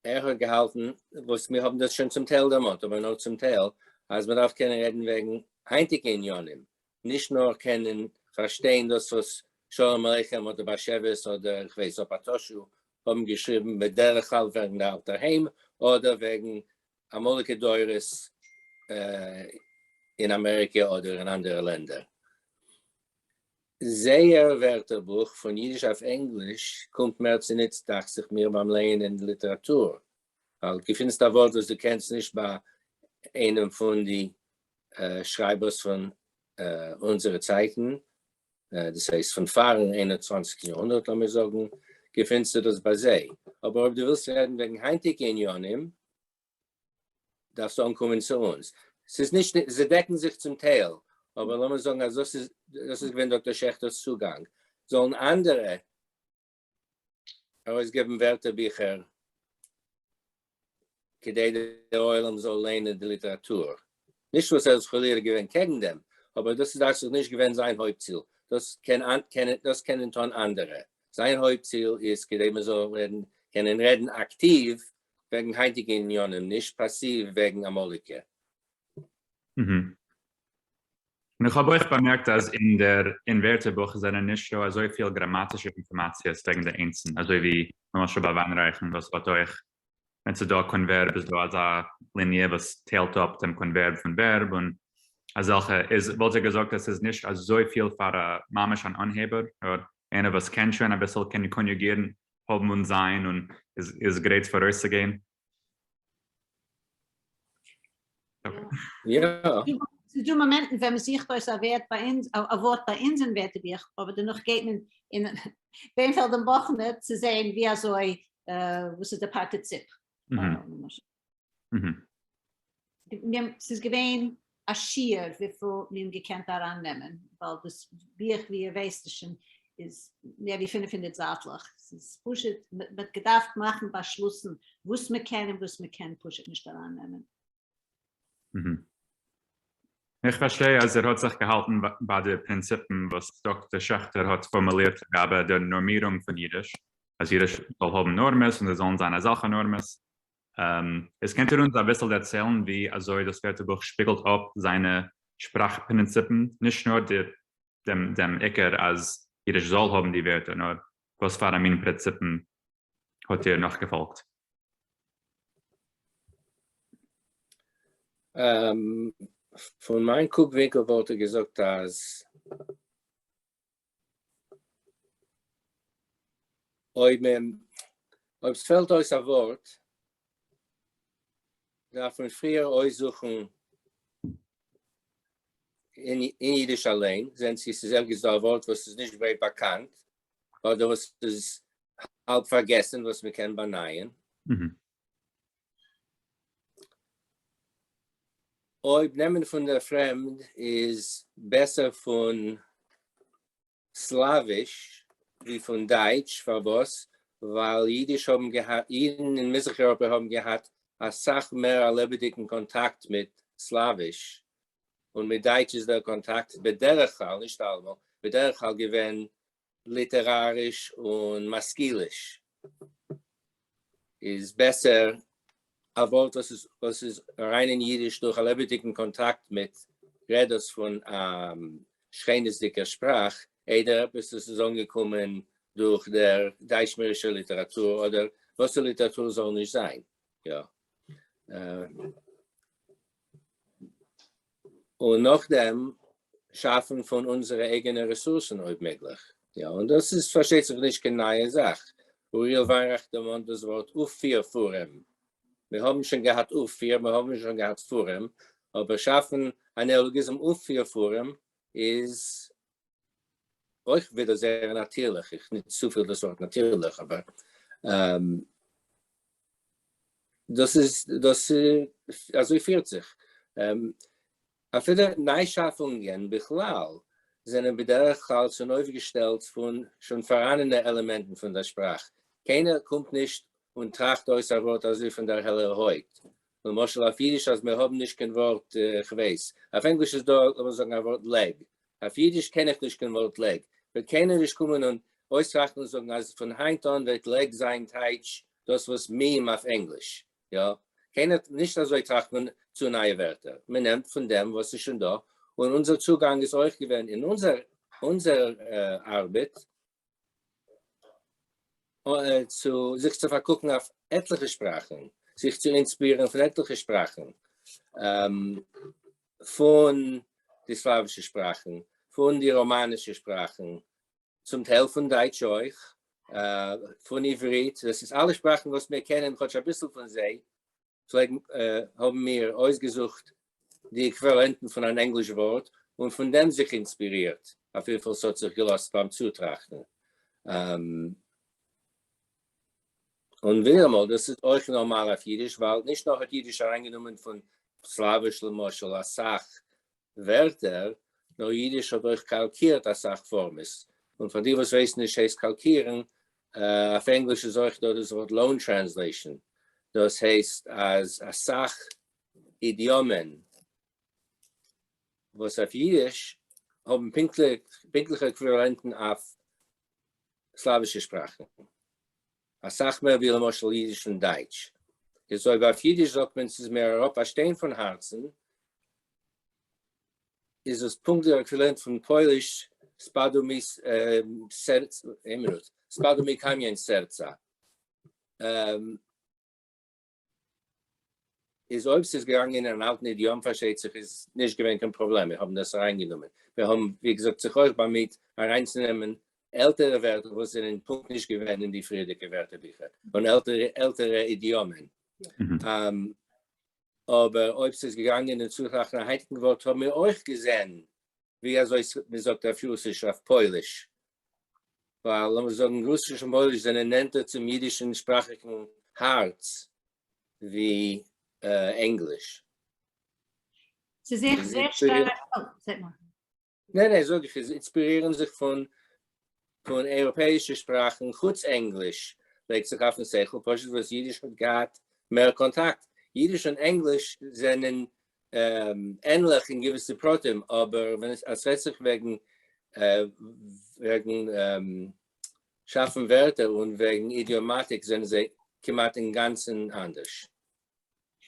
ער האט געהאלטן, וואס מיר האבן דאס שוין צום טייל דערמאנט, אבער נאר צום טייל, אז מען דארף קענען רעדן וועגן היינטיגע עניינים, נישט נאר קענען פארשטיין דאס וואס שלום עליכם אדער באשעוויס אדער איך ווייס אפאטאשו האבן געשריבן בדרך כלל וועגן דער אלטער היים אדער וועגן אמאליגע דורות אין אמעריקע אדער אין אנדערע לענדער. זייער ווערטערבוך פון אידיש אויף ענגליש קומט מער צוניץ דאכט זיך מיר ביים לייענען ליטעראטור, ווייל געפינסט א ווארט וואס דו קענסט נישט ביי איינעם פון די שרייבערס פון אונזערע צייטן, דאס הייסט פון פארן 21סטן יארהונדערט לאמיר זאגן, געפינסטו דאס ביי זיי. אבער אויב דו ווילסט רעדן וועגן היינטיגע עניינים, דארפסטו אנקומען צו אונז. ס'איז נישט, זיי דעקן זיך צום טייל, אבער לאמיר זאגן אז דאס איז, דאס איז געווען דאקטער שעכטער'ס צוגאנג. זאלן אנדערע ארויסגעבן ווערטערביכער כדי דער עולם זאל ליינען די ליטעראטור. נישט וואס ער איז חלילה געווען קעגן דעם, אבער דאס איז דאכט זיך נישט געווען זיין הויפט ציל. דאס קען דאס קענען טון אנדערע. זיין הויפט ציל איז כדי מען זאל רעדן קענען רעדן אקטיוו וועגן היינטיגע עניינים, נישט פאסיוו וועגן אמאליגע. און איך האב אויך באמערקט אז אין דער אין ווערטערבוך זענען נישטא אזויפיל גראמאטישע אינפארמאציעס וועגן די איינסן, אזוי ווי למשל ביי וויינרייכן וואס האט אויך ווען ס'איז דא א קאנווערב איז דא אזא ליניע וואס טיילט אפ דעם קאנווערב פון ווערב און אזעלכע, איז וואלט איר געזאגט אז ס'איז נישט אזויפיל פאר א ממש אן אנהייבער נאר איינער וואס קען שוין אביסל קען קאניוגירן האבן און זיין און איז גרייט פאראויסצוגיין? יא. ס'איז דא מאמענטן ווען מ'זוכט אויס א ווערט ביי אונז, א ווארט ביי אונז אין ווערטערבוך, אבער דערנאך גייט מען אין בענפעלד און באכנער צו זען ווי אזוי, וואס איז די פארטיציפ. ס'איז געווען א שיעור וויפיל מיר האבן געקענט ארייננעמען, ווייל דאס בוך ווי איר ווייסט איז שוין איז מער ווי 500 זייטלעך, ס'איז פשוט מ'האט געדארפט מאכן באשלוסן וואס מ'קען און וואס מ'קען פשוט נישט ארייננעמען. איך פארשטיי אז ער האט זיך געהאלטן ביי די פרינציפן וואס דאקטער שעכטער האט פארמולירט לגבי דער נארמירונג פון אידיש, אז אידיש זאל האבן נארמעס און זיי זאלן זיין אזעלכע נארמעס. איז קענט איר אונז אביסל דערציילן ווי אזוי דאס ווערטערבוך שפיגלט אפ זיינע שפראך פרינציפן, נישט נאר די דעם דעם עיקר אז אידיש זאל האבן די ווערטער, נאר וואס פאר א מין פרינציפן האט איר נאכגעפאלגט? פון מיין קוק ווינקל וואלט איך געזאגט אז אויב מען אויב ס'פעלט אויס א ווארט דארף מען פריער אויסזוכן אין אידיש אליין, זען צו ס'איז ערגעץ דא א ווארט וואס איז נישט ברייט באקאנט, אדער וואס איז האלב פארגעסן וואס מען קען באנייען. אויב נעמען פון דער פרעמד איז בעסער פון סלאוויש ווי פון דייטש, פארוואס? ווייל אידיש האבן געהאט, אידן אין מזרח אייראפע האבן געהאט אסאך מער א לעבעדיגן קאנטאקט מיט סלאוויש, און מיט דייטש איז דער קאנטאקט בדרך כלל, נישט אלעמאל, בדרך כלל געווען ליטעראריש און משכיליש. איז בעסער א ווארט וואס איז וואס איז אריין אין אידיש דורך א לעבעדיגן קאנטאקט מיט רעדערס פון א שכנות'דיגער שפראך, איידער עפעס וואס איז אנגעקומען דורך דער דייטשמערישער ליטעראטור אדער וואס די ליטעראטור זאל נישט זיין. יא. און נאכדעם שאפן פון אונזערע אייגענע רעסורסן אויב מעגליך. יא, און דאס איז פארשטייט זיך נישט קיין נייע זאך. אוריאל וויינרייך דערמאנט דאס ווארט אויפפיר-פארעם. מיר האבן שוין געהאט אויפפיר, מיר האבן שוין געהאט פארעם, אבער שאפן א נעאלאגיזם אויפפיר-פארעם איז אויך ווידער זייער נאטירליך. איך נוץ צופיל דאס ווארט נאטירליך, אבער דאס איז דאס אזוי פירט זיך. אפילו ניישאפונגען בכלל זענען בדרך כלל צונויפגעשטעלט פון שוין פאראנענע עלעמענטן פון דער שפראך. קיינער קומט נישט און טראכט אויס א ווארט אזוי פון דער העלער הויט. למשל אויף אידיש אז מיר האבן נישט קיין ווארט כ'ווייס. אויף ענגליש איז דא לאמיר זאגן א ווארט leg. אויף אידיש קען איך נישט קיין ווארט leg. וועט קיינער נישט קומען און אויסטראכטן און זאגן אז פון היינט אן וועט leg זיין טייטש דאס וואס meme אויף ענגליש. יא, קיינער, נישט אזוי טראכט מען צו נייע ווערטער, מען נעמט פון דעם וואס איז שוין דא, און אונזער צוגאנג איז אויך געווען אין אונזער אונזער ארבעט צו זיך צו פארקוקן אויף עטליכע שפראכן, זיך צו אינספירירן פון עטליכע שפראכן, פון די סלאווישע שפראכן, פון די ראמאנישע שפראכן, צום טייל פון דייטש אויך, פון עברית, דאס איז אלע שפראכן וואס מיר קענען כאטש אביסל פון זיי, פלעגן האבן מיר אויסגעזוכט די עקוויוואלענטן פון אן ענגליש ווארט און פון דעם זיך אינספירירט אויף וויפיל ס'האט זיך געלאזט ביים צוטראכטן. און ווידעראמאל, דאס איז אויך נארמאל אויף אידיש, ווייל נישט נאר האט אידיש אריינגענומען פון סלאוויש למשל אסאך ווערטער, נאר אידיש האט אויך קאלקירט אסאך פארמעס, און פאר די וואס ווייסן נישט הייסט קאלקירן, אויף ענגליש איז אויך דא דאס ווארט loan translation, דאס הייסט אז אסאך אידיאמען וואס אויף אידיש האבן פונקטליכע עקוויוואלענטן אויף סלאווישע שפראכן, אסאך מער ווי למשל אידיש און דייטש. איז אויב אויף אידיש זאגט מען ס'איז מיר אראפ א שטיין פון הארצן, איז עס פונקט דער עקוויוואלענט פון פויליש spadł mi serce, איין מינוט, spadł mi kamień z serca. איז אויב ס'איז געגאנגען אין אן אלטן אידיאם פארשטייט זיך איז נישט געווען קיין פראבלעם, מיר האבן דאס אריינגענומען. מיר האבן ווי געזאגט זיך אויך באמיט אריינצונעמען עלטערע ווערטער וואס זענען פונקט נישט געווען אין די פריערדיגע ווערטערביכער, און עלטערע אידיאמען. אבער אויב ס'איז געגאנגען אין צוטראכטן א היינטיגן ווארט האבן מיר אויך געזען ווי אזוי מ'זאגט אויף רוסיש אויף פויליש, ווייל לאמיר זאגן רוסיש און פויליש זענען נענטער צום אידישן שפראכיגן הארץ ווי ענגליש. ס'איז עכט זייער שטארק, אוי, זעט מען. ניין ניין זאג איך, אינספירירן זיך פון פון אייראפעאישע שפראכן חוץ ענגליש, לייגט זיך אויפן שכל פשוט וואס אידיש האט געהאט מער קאנטאקט, אידיש און ענגליש זענען ענליך אין געוויסע פרטים אבער ווען עס רעדט זיך וועגן וועגן שאפן ווערטער און וועגן אידיאמאטיק זענען זיי כמעט אינגאנצן אנדערש.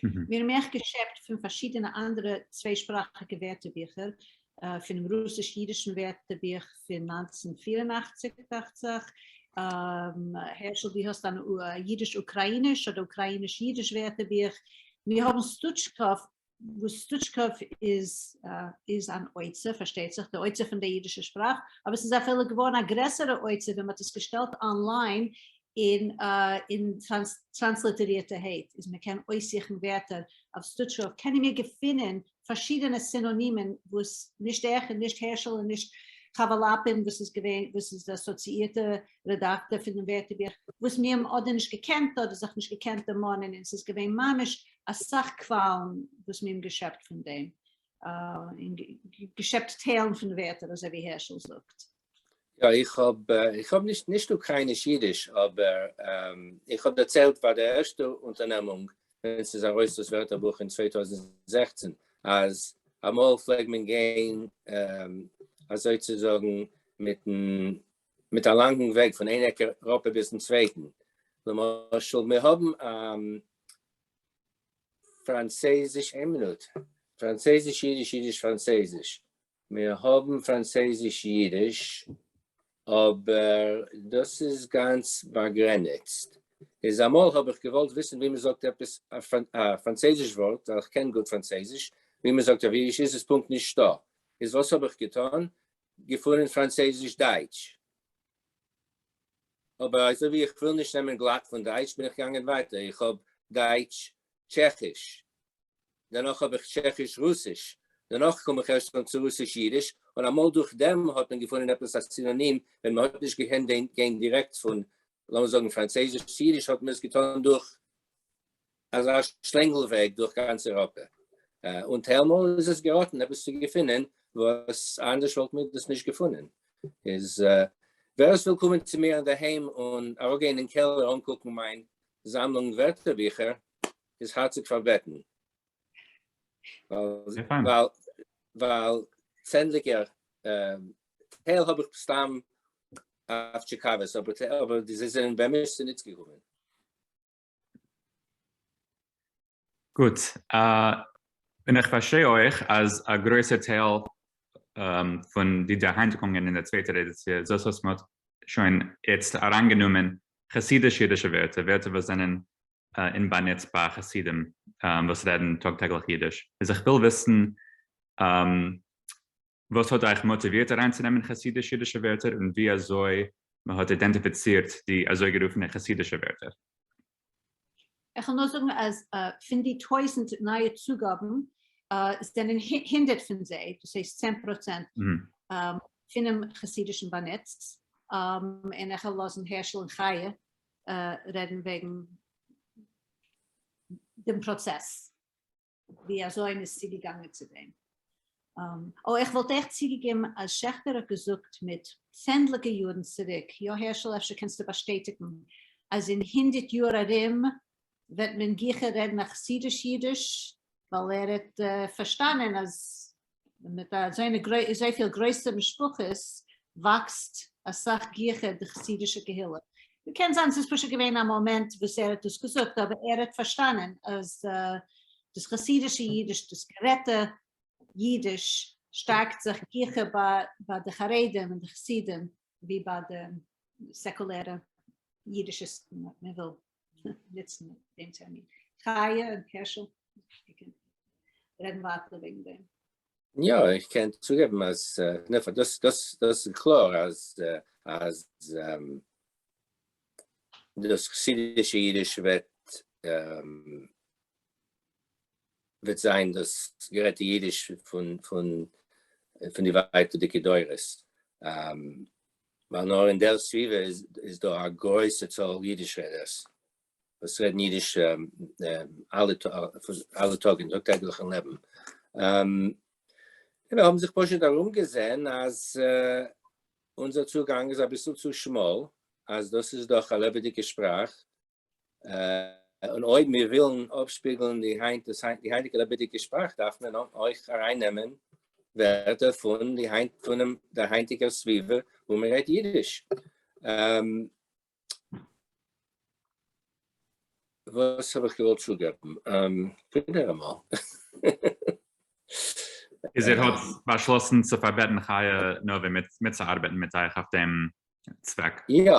מיר האבן אויך געשעפט פון פארשידענע אנדערע צוויי-שפראכיגע ווערטערביכער, פונעם רוסיש-יידישן ווערטערבוך פון 1984 דאכט זיך, הערשל דו האסט אן יידיש-אוקראיניש אדער אוקראיניש-יידיש ווערטערבוך, מיר האבן סטוטשקאוו, וואס סטוטשקאוו איז איז אן אוצר, פארשטייט זיך, דער אוצר פון דער יידישער שפראך, אבער ס'איז אפילו געווארן א גרעסערע אוצר ווען מ'האט עס געשטעלט online אין אין טראנסליטערירטערהייט, איז מ'קען אויסזוכן ווערטער אויף סטוטשקאוו, קענען מיר געפינען פארשידענע סינאנימען וואס נישט איך און נישט הערשל און נישט חוה לאפין וואס איז געווען וואס איז די אסאציאירטע רעדאקטאר פון דעם ווערטערבוך וואס מיר האבן אדער נישט געקענט אדער זיך נישט געקענט דערמאנען און ס'איז געווען ממש אסאך קוואלן וואס מיר האבן געשעפט פון דעם און געשעפט טיילן פון ווערטער אזוי ווי הערשל זאגט. יא איך האב איך האב נישט נישט אוקרייניש אידיש אבער איך האב דערציילט ביי די ערשטע אונטערנעמונג ווען ס'איז ארויס דאס ווערטערבוך אין 2016 אז אמאל פלעג מען גיין אזוי צו זאגן מיטן מיט א לאנגן וועג פון איין עק אייראפע ביזן צווייטן למשל מיר האבן פראנצייזיש איין מינוט פראנצייזיש אידיש אידיש פראנצייזיש מיר האבן פראנצייזיש-אידיש, אבער דאס איז גאנץ באגרעניצט. איז אמאל האב איך געוואלט וויסן ווי מ'זאגט עפעס א פראנצייזיש ווארט, ווייל איך קען גוט פראנצייזיש, ווי מ'זאגט אויף אידיש איז עס פונקט נישטא. איז וואס האב איך געטון? געפונען פראנצייזיש-דייטש. אבער אזוי ווי איך וויל נישט נעמען גלאט פון דייטש בין איך געגאנגען ווייטער, איך האב דייטש-טשעכיש, דערנאך האב איך טשעכיש-רוסיש, דערנאך קום איך ערשט אן צו רוסיש-אידיש, און אמאל דורך דעם האט מען געפונען עפעס א סינאנים, ווען מען האט נישט געקענט גיין דירעקט פון, לאמיר זאגן, פראנצייזיש צו אידיש, האט מען עס געטאן דורך אזא שלענגל וועג דורך גאנץ אייראפע. און טיילמאל איז עס געראטן עפעס צו געפינען וואס אנדערש וואלט מען דאס נישט געפונען. איז ווער עס וויל קומען צו מיר אינדערהיים און אראפגיין אין קעלער אנקוקן מיין זאמלונג ווערטערביכער, איז הארציג פארבעטן, ווייל ווייל צענדליגער טייל האב איך סתם אויף טשיקאוועס, אבער אבער זיי זענען באמת צוניץ געקומען. גוט, און איך פארשטיי אויך אז א גרויסער טייל פון די דערהיינטיקונגען אין דער צווייטער עדיציע איז דאס וואס מ'האט שוין איצט אריינגענומען חסידיש-אידישע ווערטער, ווערטער וואס זענען אין באנוץ ביי חסידים וואס רעדן טאג טעגליך אידיש, איז איך וויל וויסן וואס האט אייך מאטיווירט אריינצונעמען חסידיש אידישע ווערטער און ווי אזוי מען האט אידענטיפיצירט די אזויגערופענע חסידישע ווערטער. איך וועל נאר זאגן אז פון די 1000 נייע צוגאבן זענען 100 פון זיי, דאס הייסט 10%, פונעם חסידישן באנוץ, און איך וועל לאזן הערשל און חיה רעדן וועגן דעם פראצעס ווי אזוי מ'איז צוגעגאנגען צו דעם. אוי, איך וואלט עכט צוגעגעבן אז שעכטער האט געזאגט מיט צענדליגע יארן צוריק, יא הערשל אפשר קענסטו באשטעטיגן, אז אין 100 יאר ארום וועט מען גיכער רעדן א חסידיש אידיש, ווייל ער האט פארשטאנען אז מיט אזוינע אזויפיל גרויסע משפחות וואקסט אסאך גיכער די חסידישע קהילה. קען זיין ס'איז פשוט געווען א מאמענט וואס ער האט דאס געזאגט, אבער ער האט פארשטאנען אז דאס חסידישע אידיש, דאס גערעדטע אידיש שטארקט זיך גיכער ביי די חרדים און די חסידים ווי ביי די סעקולערע אידישיסטן, מען וויל נוצן דעם טערמין. חיה און הערשל, איר קענט רעדן ווייטער וועגן דעם. יא, איך קען צוגעבן אז נפא, דאס דאס דאס איז קלאר אז אז דאס חסידישע אידיש וועט וועט זיין דאס גערעדטע אידיש פון פון פון די ווייטערדיגע דורות, ווייל נאר אין דער סביבה איז איז דא א גרויסע צאל אידיש רעדערס וואס רעדן אידיש אלע אלע טאג אין טאג טעגליכן לעבן. מיר האבן זיך פשוט ארומגעזען אז אונזער צוגאנג איז אביסל צו שמאל, אז דאס איז דאך א לעבעדיגע שפראך, און אויב מיר ווילן אפשפיגלן די היינט די היינטיגע לעבעדיגע שפראך דארף מען אויך ארייננעמען ווערטער פון די היינט פונעם דער היינטיגער סביבה וואו מען רעדט אידיש. וואס האב איך געוואלט צוגעבן? ווידעראמאל. איז איר האט באשלאסן צו פארבעטן חיה נאווע מיטצוארבעטן מיט אייך אויף דעם צוועק? יא,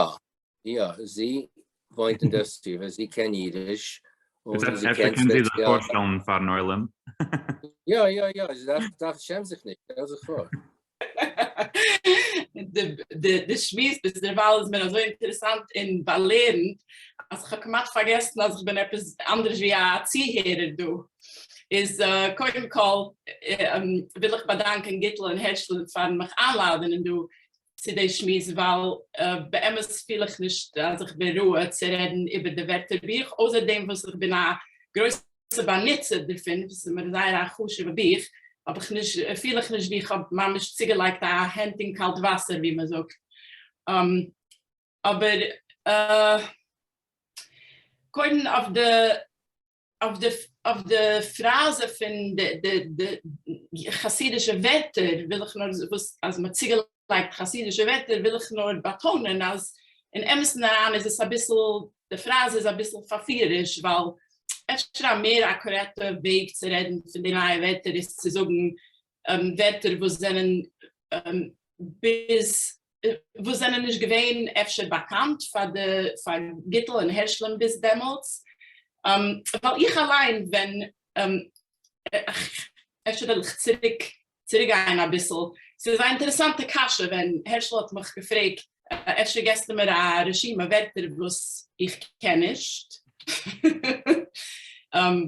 יא, זי וואוינט אין דער סביבה, זי קען אידיש, און זי קען אפשר קען זי זיך פארשטעלן פארן עולם. יא, יא, יא, זי דארף, דארף, שעם זיך נישט, שטעל זיך פאר. די שמועס ביז דערווייל איז מיר אזוי אינטערעסאנט און באלערנד, אז כ'האב כמעט פארגעסן אז כ'בין עפעס אנדערש ווי א צוהערער דא. איז קודם כל וויל איך באדאנקען גיטל און הערשל פארן מיך איינלאדענען דא צו די שמועס ווייל באמת פיל איך נישט אז איך בין ראוי צו רעדן איבער די ווערטער בוך, אויסער דעם וואס איך בין א גרויסע באנוצער דערפון, וואס איז מיר זייער א חשוב'ע בוך, האב איך נישט, פיל איך נישט ווי איך האב ממש צוגעלייגט א הענט אין קאלט וואסער ווי מען זאגט. אבער קודם אויף די אויף די אויף די פראזע פון די די די חסידישע ווערטער וויל איך נאר וואס אז מ'האט צוגעלייגט חסידישע ווערטער וויל איך נאר באטאנען אז אין אמת'ן אריין איז עס אביסל די פראזע איז אביסל פארפירעריש ווייל אפשר א מער אקוראטע וועג צו רעדן פון די נייע ווערטער איז צו זאגן ווערטער וואס זענען ביז וואס זענען נישט געווען אפשר באקאנט פאר די פאר גיטל און הערשלען ביז דעמאלטס, ווייל איך אליין ווען אפשר וועל איך צוריק צוריקגיין אביסל, ס'איז א אינטערעסאנטע קשיא ווען הערשל האט מיך געפרעגט אפשר געסטו מיר א רשימה ווערטער וואס איך קען נישט,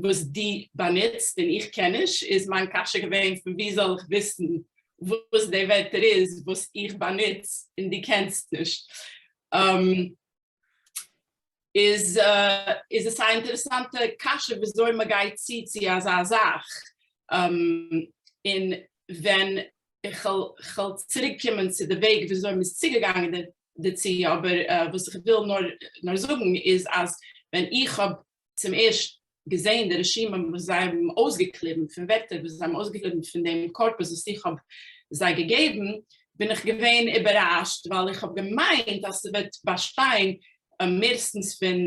וואס דו באנוצט און איך קען נישט, איז מיין קשיא געווען פון וואו זאל איך וויסן וואס די ווערטער איז וואס איך באנוץ און דו קענסט נישט. איז איז עס א אינטערעסאנטע קשיא וויאזוי מען גייט צו צו אזא זאך. און ווען איך וועל צוריק קומען צו די וועג וויאזוי מען איז צוגעגאנגען דערצו, אבער וואס איך וויל נאר זאגן איז אז ווען איך האב צום ערשט געזען די רשימה וואס זיי האבן אויסגעקליבן פון ווערטער וואס זיי האבן אויסגעקליבן פון דעם קארפוס וואס איך האב זיי געגעבן, בין איך געווען איבערראשט ווייל איך האב געמיינט אז ס'וועט באשטיין מערסטנס פון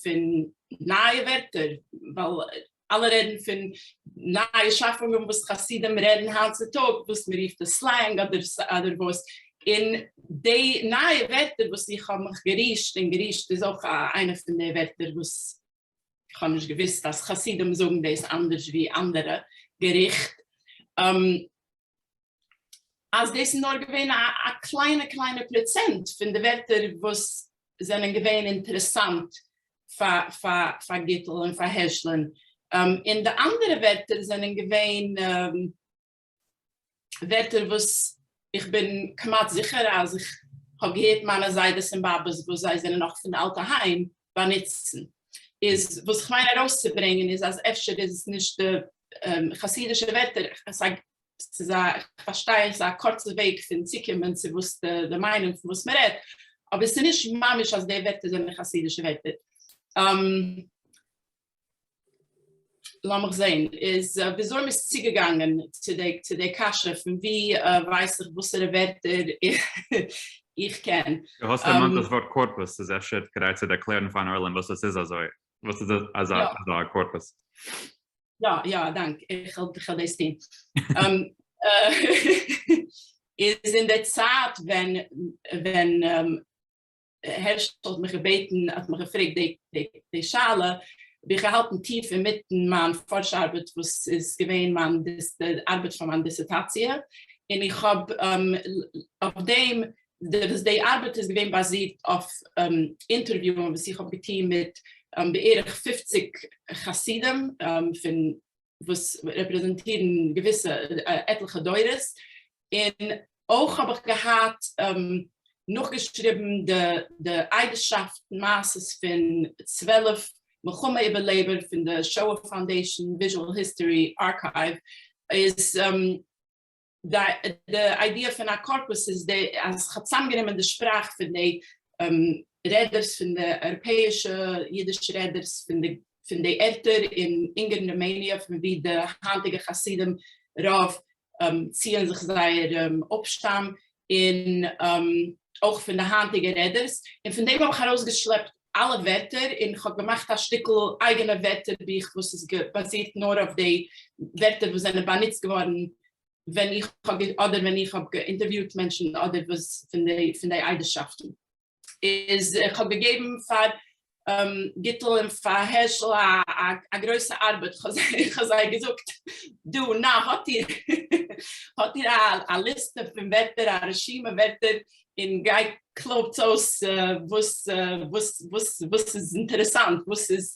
פון נייע ווערטער, ווייל אלע רעדן פון נייע שאפונגען וואס חסידים רעדן היינט צו טאג, וואס מ'רופט עס slang אדער אדער וואס, און די נייע ווערטער וואס איך האב מיך גערישט און גערישט איז אויך איינע פון די ווערטער וואס איך האב נישט געוואוסט אז חסידים זאגן דאס אנדערש ווי אנדערע, געריכט, אז דאס איז נאר געווען א קליינע קליינע פראצענט פון די ווערטער וואס זענען געווען אינטערעסאנט פאר גיטל און פאר הערשלען, און די אנדערע ווערטער זענען געווען ווערטער וואס איך בין כמעט זיכער אז איך האב געהערט מיינע זיידעס און באבעס וואס זיי זענען נאך פון די אלטע היים באנוצן. איז וואס איך מיין ארויסצוברענגען איז אז אפשר איז עס נישט די חסידישע ווערטער, ס'איז א, איך פארשטיי עס איז א קורצע וועג פון צוקומען צו וואס די מיינונג פון וואס מ'רעדט, אבער ס'איז נישט ממש אז די ווערטער זענען חסידישע ווערטער. לאמיך זעהן, איז וויאזוי מ'איז צוגעגאנגען צו די צו די קשיא פון ווי ווייס איך וואסערע ווערטער איך קען. דו האסט דערמאנט דאס ווארט קארפוס, ס'איז אפשר כדאי צו ערקלערן פארן עולם וואס עס איז אזוי, וואס איז אזא קארפוס? יא יא, א דאנק, איך וועל דאס טון. איז אין די צייט ווען ווען הערשל האט מיך געבעטן, האט מיך געפרעגט די שאלה, האב איך געהאלטן טיף אינמיטן מיין פארש-ארבעט וואס איז געווען מיין די ארבעט פאר מיין דיסערטאציע, און איך האב אויף דעם, די ארבעט איז געווען באזירט אויף אינטערוויוען וואס איך האב געטון מיט בערך 50 חסידים פון וואס רעפרעזענטירן געוויסע עטליכע דורות, און אויך האב איך געהאט נאכגעשריבן די עדות'שאפט מעשות פון 12 מלחמה איבערלעבער פון די Shoah Foundation Visual History Archive, איז די idea פון א קארפוס איז די אז כ'האב צוזאמגענומען די שפראך פון די רעדערס פון די אייראפעאישע אידיש רעדערס פון די פון די ערטער אין אונגערן רומעניע פון ווי די היינטיגע חסידים רוב ציען זיך זייער אפשטאם און אויך פון די היינטיגע רעדערס און פון דעם האב איך ארויסגעשלעפט אלע ווערטער און כ'האב געמאכט א שטיקל אייגענע ווערטערבוך וואס איז באזירט נאר אויף די ווערטער וואס זענען באנוצט געווארן ווען איך האב אדער ווען איך האב געאינטערוויוט מענטשן אדער וואס פון די פון די עדות'שאפטן. איז איך האב געגעבן פאר גיטל און פאר הערשל א גרויסע ארבעט, איך האב זיי געזאגט, דא נא האט איר האט איר א ליסטע פון ווערטער, א רשימה ווערטער, און גייט קלויבטס אויס וואס וואס וואס וואס איז אינטערעסאנט, וואס איז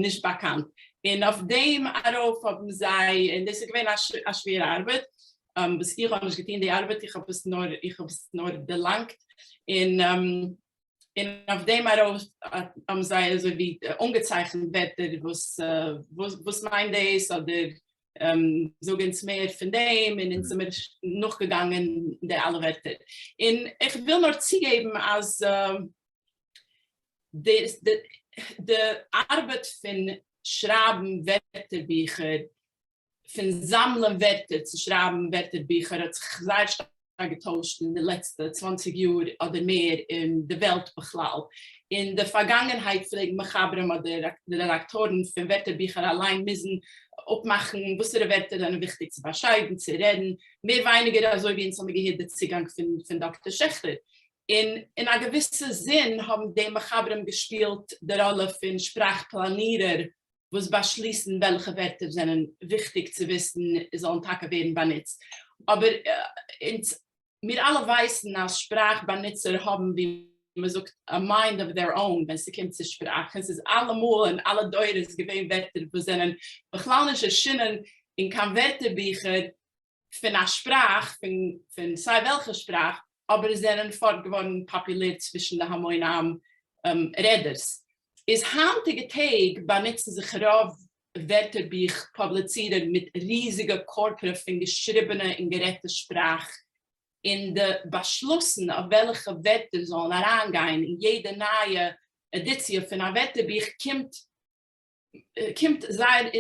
נישט באקאנט. און אויף דעם ארויף האבן זיי, און דאס איז געווען א שווערע ארבעט, וואס איך האב נישט געטון די ארבעט, איך האב עס נאר, איך האב עס נאר דערלאנגט, און און אויף דעם ארויף האבן זיי אזוי ווי אנגעצייכנט ווערטער וואס וואס מיינט דאס, אדער זאג אונז מער פון דעם, און אונז זעמיר נאכגעגאנגען די אלע ווערטער. און איך וויל נאר צוגעבן אז די די ארבעט פון שרייבן ווערטערביכער פון זאמלען ווערטער צו שרייבן ווערטערביכער האט זיך זייער שטארק געטוישט אין די לעצטע 20 יאר אדער מער אין די וועלט בכלל. אין די פארגאנגענהייט פלעגן מחברים אדער רעדאקטארן פון ווערטערביכער אליין מוזן אפמאכן וואסערע ווערטער זענען וויכטיג צו באשרייבן, צו רעדן, מער ווייניגער אזוי ווי אונז האבן געהערט די צוגאנג פון דאקטער שעכטער. און אין א געוויסע זין האבן די מחברים געשפילט די ראלע פון שפראך פלאנירער וואס באשליסן וועלכע ווערטער זענען וויכטיג צו וויסן זאלן טאקע ווערן באנוצט. אבער אונז מיר אלע ווייסן אז שפראך באנוצער האבן ווי מען זאגט a mind of their own ווען ס'קומט צו שפראך, און ס'איז אלעמאל אין אלע דורות געווען ווערטער וואס זענען בכלל נישט ערשינען אין קיין ווערטערביכער פון א שפראך, פון סיי וועלכע שפראך, אבער זענען פארט געווארן פאפולער צווישן די המון עם רעדערס. איז היינטיגע טעג באנוצן זיך רוב ווערטערבוך פובליצירער מיט ריזיגע קארפורא פון געשריבענע און גערעדטע שפראך, און די באשלוסן אויף וועלכע ווערטער זאלן אריינגיין אין יעדע נייע עדיציע פון א ווערטערבוך קומט קומט זייער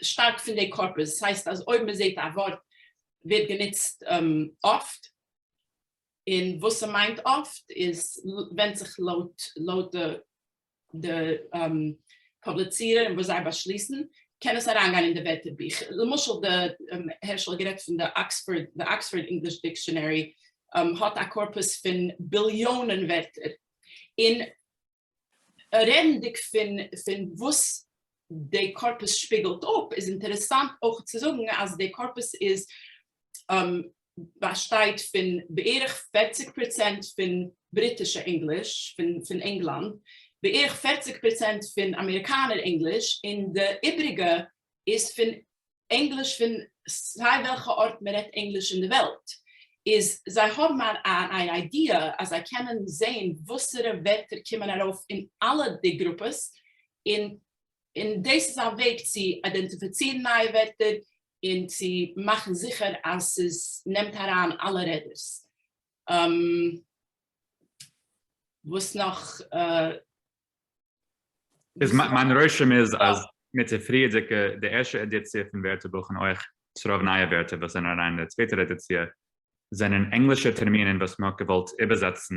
שטארק פון די קארפוס, דאס הייסט אז אויב מען זעט א ווארט ווערט גענוצט אפט, און וואס ס'מיינט אפט איז ווענדט זיך לויט די פובליצירער און וואס זיי באשליסן, קען עס אריינגיין אין די ווערטערבוך. למשל די, הערשל האט גערעדט פון די Oxford, די Oxford English Dictionary האט א קארפוס פון ביליאנען ווערטער, און רעדנדיג פון וואס די קארפוס שפיגלט אפ, איז אינטערעסאנט אויך צו זאגן אז די קארפוס איז באשטייט פון בערך 40% פון בריטישע ענגליש, פון ענגלאנד, בערך 40% פון אמעריקאנער ענגליש, און די איבריגע איז פון ענגליש פון סיי וועלכע ארט מען רעדט ענגליש אין די וועלט, איז זיי האבן אן idea אז זיי קענען זעהן וואסערע ווערטער קומען ארויף אין אלע די גרופעס, און און דאס איז א וועג צו אידענטיפיצירן נייע ווערטער און צו מאכן זיכער אז ס'איז נעמט אריין אלע רעדערס. וואס נאך? איז מיין רושם איז אז. מיט די פריערדיגע, די ערשטע עדיציע פון ווערטערבוך און אויך ס'רוב נייע ווערטער וואס זענען אריין אין די צווייטער עדיציע, זענען ענגלישע טערמינען וואס מ'האט געוואלט איבערזעצן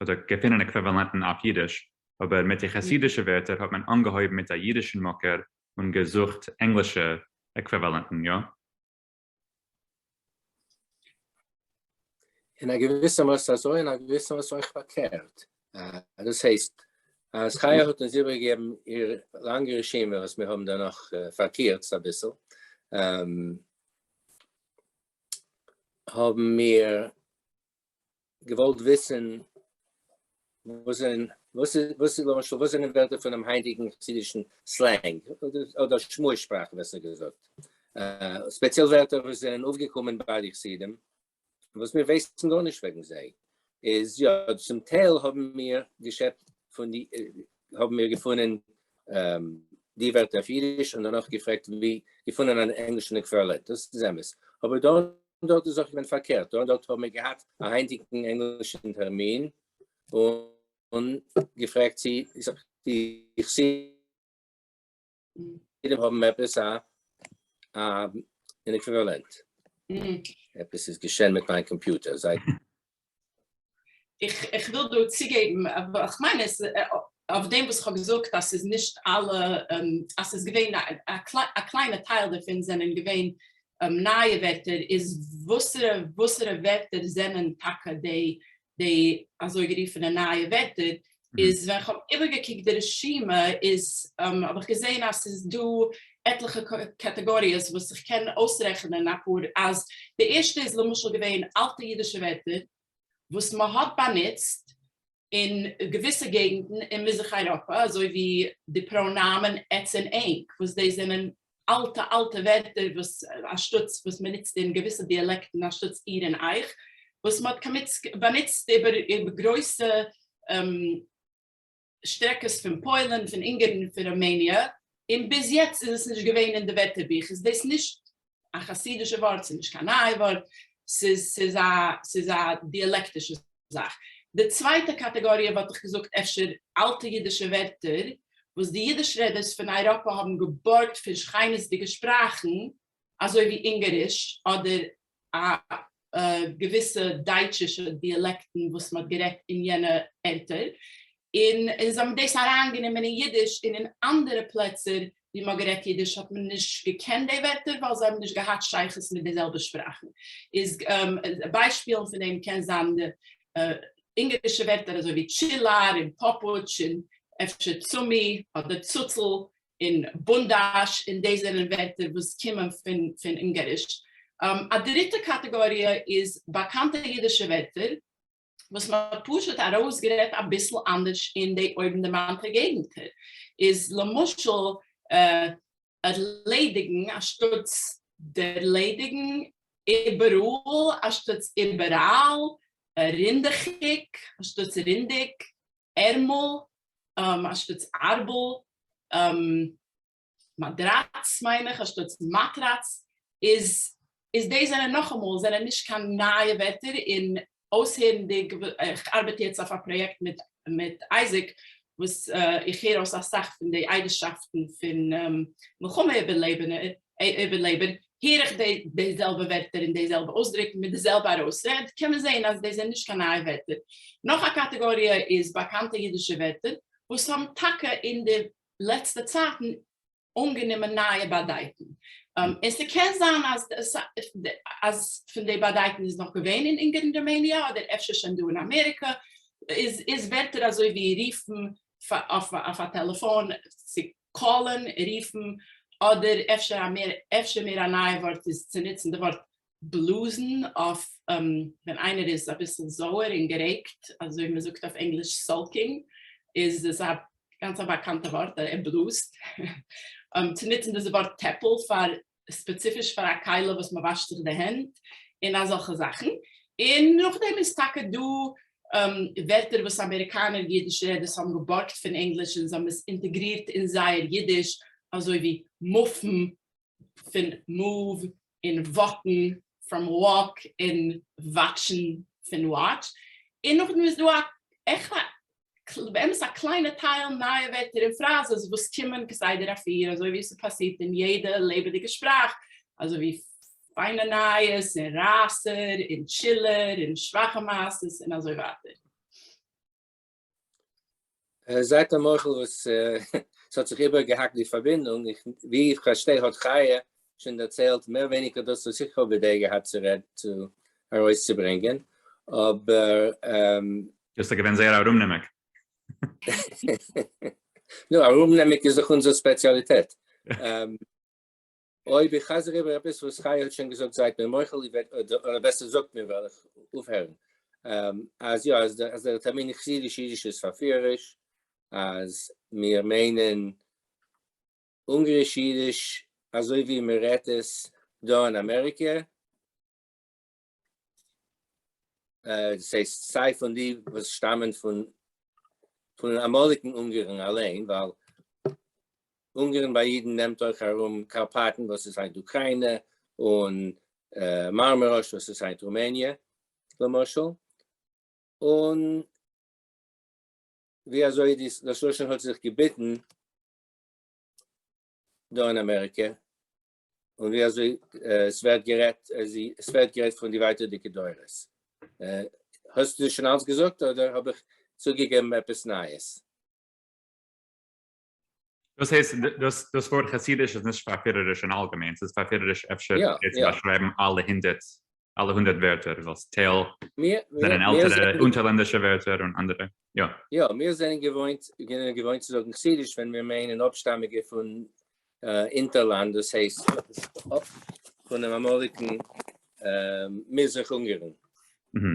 אדער געפינען עקוויוואלענטן אויף אידיש, אבער מיט די חסידישע ווערטער האט מען אנגעהויבן מיט א אידישן מקור און געזוכט ענגלישע עקוויוואלענטן, יא? אין א געוויסע מאס אזוי אין א געוויסע מאס אויך פארקערט. דאס הייסט אז חיה האט אונז איבערגעגעבן איר לאנגע רשימה וואס מיר האבן דערנאך פארקירצט אביסל, האבן מיר געוואלט וויסן וואס זענען, וואס איז, וואס איז למשל, וואס זענען ווערטער פונעם היינטיגן חסידישן slang, אדער שמועס שפראך בעסער געזאגט, ספעציעל ווערטער וואס זענען אויפגעקומען ביי די חסידים, וואס מיר ווייסן גארנישט וועגן זיי, איז יא, צום טייל האבן מיר געשעפט פון די, האבן מיר געפונען די ווערטער אויף אידיש און דערנאך געפרעגט ווי געפונען אן ענגלישן עקוויוואלענט, דאס איז אמת, אבער דא און דארט איז אויך געווען פארקערט, דא און דארט האבן מיר געהאט א היינטיגן ענגלישן טערמין און געפרעגט צי די חסידים האבן עפעס א אן עקוויוואלענט. עפעס איז געשען מיט מיין קאמפיוטער זייט. איך וויל דא צוגעבן, איך מיין עס אויף דעם וואס איך האב געזאגט אז ס'איז נישט אלע, אז ס'איז געווען א קליינע טייל דערפון זענען געווען נייע ווערטער, איז וואסערע וואסערע ווערטער זענען טאקע די די אזויגערופענע נייע ווערטער, איז ווען כ'האב איבערגעקוקט די רשימה איז האב איך געזען אז ס'איז דא עטליכע קאטעגאריעס וואס איך קען אויסרעכענען אפאר, אז די ערשטע איז למשל געווען אלטע אידישע ווערטער וואס מ'האט באנוצט אין געוויסע געגנטן אין מזרח אייראפע, אזוי ווי די פראנאמען עץ און ענק וואס דאס זענען אלטע אלטע ווערטער וואס אנשטאטס וואס מען נוצט אין געוויסע דיאלעקטן אנשטאטס איר און אייך, וואס מען האט באנוצט איבער גרויסע שטרעקעס פון פוילן, פון אונגערן, פון ראמעניע, און ביז יעצט איז עס נישט געווען אין די ווערטערבוך, איז דאס נישט א חסידישע ווארט, ס'איז נישט קיין נייע ווארט, ס'איז ס'איז א דיאלעקטישע זאך. די צווייטע קאטעגאריע וואלט איך געזאגט אפשר אלטע אידישע ווערטער וואס די אידיש רעדערס פון אייראפע האבן געבארגט פון שכינות'דיגע שפראכן אזוי ווי אונגאריש אדער א געוויסע דייטשישע דיאלעקטן וואס מ'האט גערעדט אין יענע ערטער, און זיי האבן דאס אריינגענומען אין אידיש, און אין אנדערע פלעצער ווי מ'האט גערעדט אידיש האט מען נישט געקענט די ווערטער ווייל זיי האבן נישט געהאט שייכות מיט די זעלבע שפראכן. איז ביישפילן פון דעם קען זיין די אונגארישע ווערטער אזוי ווי csillár און papucs און אפשר cumi אדער צוצל און בונדאש, און דאס זענען ווערטער וואס קומען פון פון אונגאריש. א דריטע קאטעגאריע איז באקאנטע אידישע ווערטער וואס מען האט פשוט ארויסגערעדט אביסל אנדערש אין די אויבנדערמאנטע געגנטער, איז למשל ערלעדיגן אנשטאטס דערלעדיגן, איבעראל אנשטאטס איבעראל, רינדעכיג אנשטאטס רינדיג, ערמל אנשטאטס ארבל, מאדראץ מיין איך אנשטאטס מאטראץ, איז איז דאס זענען נאכאמאל זענען נישט קיין נייע ווערטער, און אויסהערנדיג, איך ארבעט יעצט אויף א פראיעקט מיט מיט אייזיק וואס איך הער אויס אסאך פון די עדות'שאפטן פון מלחמה איבערלעבער, הער איך די די זעלבע ווערטער און די זעלבע אויסדרוקן מיט די זעלבע ארויסרעד, קען מען זען אז דאס זענען נישט קיין נייע ווערטער. נאך א קאטעגאריע איז באקאנטע אידישע ווערטער וואס האבן טאקע אין די לעצטע צייטן אנגענומען נייע באדייטן, און ס'קען זיין אז אז פון די באדייטן איז נאך געווען אין אונגערן ראמעניע אדער אפשר שוין דא אין אמעריקע, איז איז ווערטער אזוי ווי רופן אויף א טעלעפאן צו call ן, רופן, אדער אפשר א מער אפשר מער א נייע ווארט איז צו נוצן די ווארט בלאזן אויף ווען איינער איז אביסל זויער און גערעגט, אזוי ווי מ'זאגט אויף ענגליש sulking, איז עס א גאנץ א באקאנטע ווארט, ער בלאזט. צו נוצן דאס ווארט טעפל פאר ספעציפיש פאר א כלי וואס מ'וואשט זיך די הענט, און אזעלכע זאכן. און נאכדעם איז טאקע דא ווערטער וואס אמעריקאנער אידיש רעדערס האבן געבארגט פון ענגליש און זיי האבן עס אינטעגרירט אין זייער אידיש, אזוי ווי מופן פון move און וואקן from walk און וואטשן פון watch, און נאכדעם איז דא א עכט א באמת א קליינע טייל נייע ווערטער און פראזעס וואס קומען כסדר אפיר, אזוי ווי עס פאסירט אין יעדע לעבעדיגע שפראך, אזוי ווי פיינע נייעס און רייסער און chiller און שוואכע מעשות און אזוי ווייטער. זייט א מוחל וואס ס'האט זיך איבערגעהאקט די פארבינדונג, ווי איך פארשטיי האט חיה שוין דערציילט מער ווייניגער דאס וואס איך האב בדעה געהאט צו רעד צו ארויסצוברענגען, אבער. דאס איז געווען זייער ארומנעמיג. נו, ארומנעמיג איז דאך אונזער ספעציאליטעט. אויב איך חזר איבער עפעס וואס חיה האט שוין געזאגט זייט מיר מוחל, אדער בעסער זאגט מיר וועל איך אויפהערן. אז יא, אז דער טערמין חסידיש אידיש איז פארפירעריש, אז מיר מיינען אונגעריש אידיש אזוי ווי מען רעדט עס דא אין אמעריקע, דאס הייסט סיי פון די וואס שטאמען פון פון אמאליגן אונגערן אליין, ווייל אונגערן ביי אידן נעמט אויך ארום קארפאטן וואס איז היינט אוקריינע, און מארמאראש וואס איז היינט רומעניע למשל, און ווי אזוי דאס לשון האט זיך געביטן דא אין אמעריקע, און ווי אזוי עס ווערט גערעדט, עס ווערט גערעדט פון די ווייטערדיגע דורות. האסטו שוין אלץ געזאגט אדער האב איך צוגעגעבן עפעס נייעס? דאס הייסט, דאס דאס ווארט חסידיש איז נישט פארפירעריש אין אלגעמיין, ס'איז פארפירעריש אפשר כדי צו באשרייבן אלע הונדערט אלע הונדערט ווערטער, וואס טייל זענען עלטערע אונטערלענדישע ווערטער און אנדערע, יא. יא, מיר זענען געוואוינט געוואוינט צו זאגן חסידיש ווען מיר מיינען אפשטאמיגע פון אינטערלאנד, דאס הייסט פונעם אמאליגן מזרח אונגערן,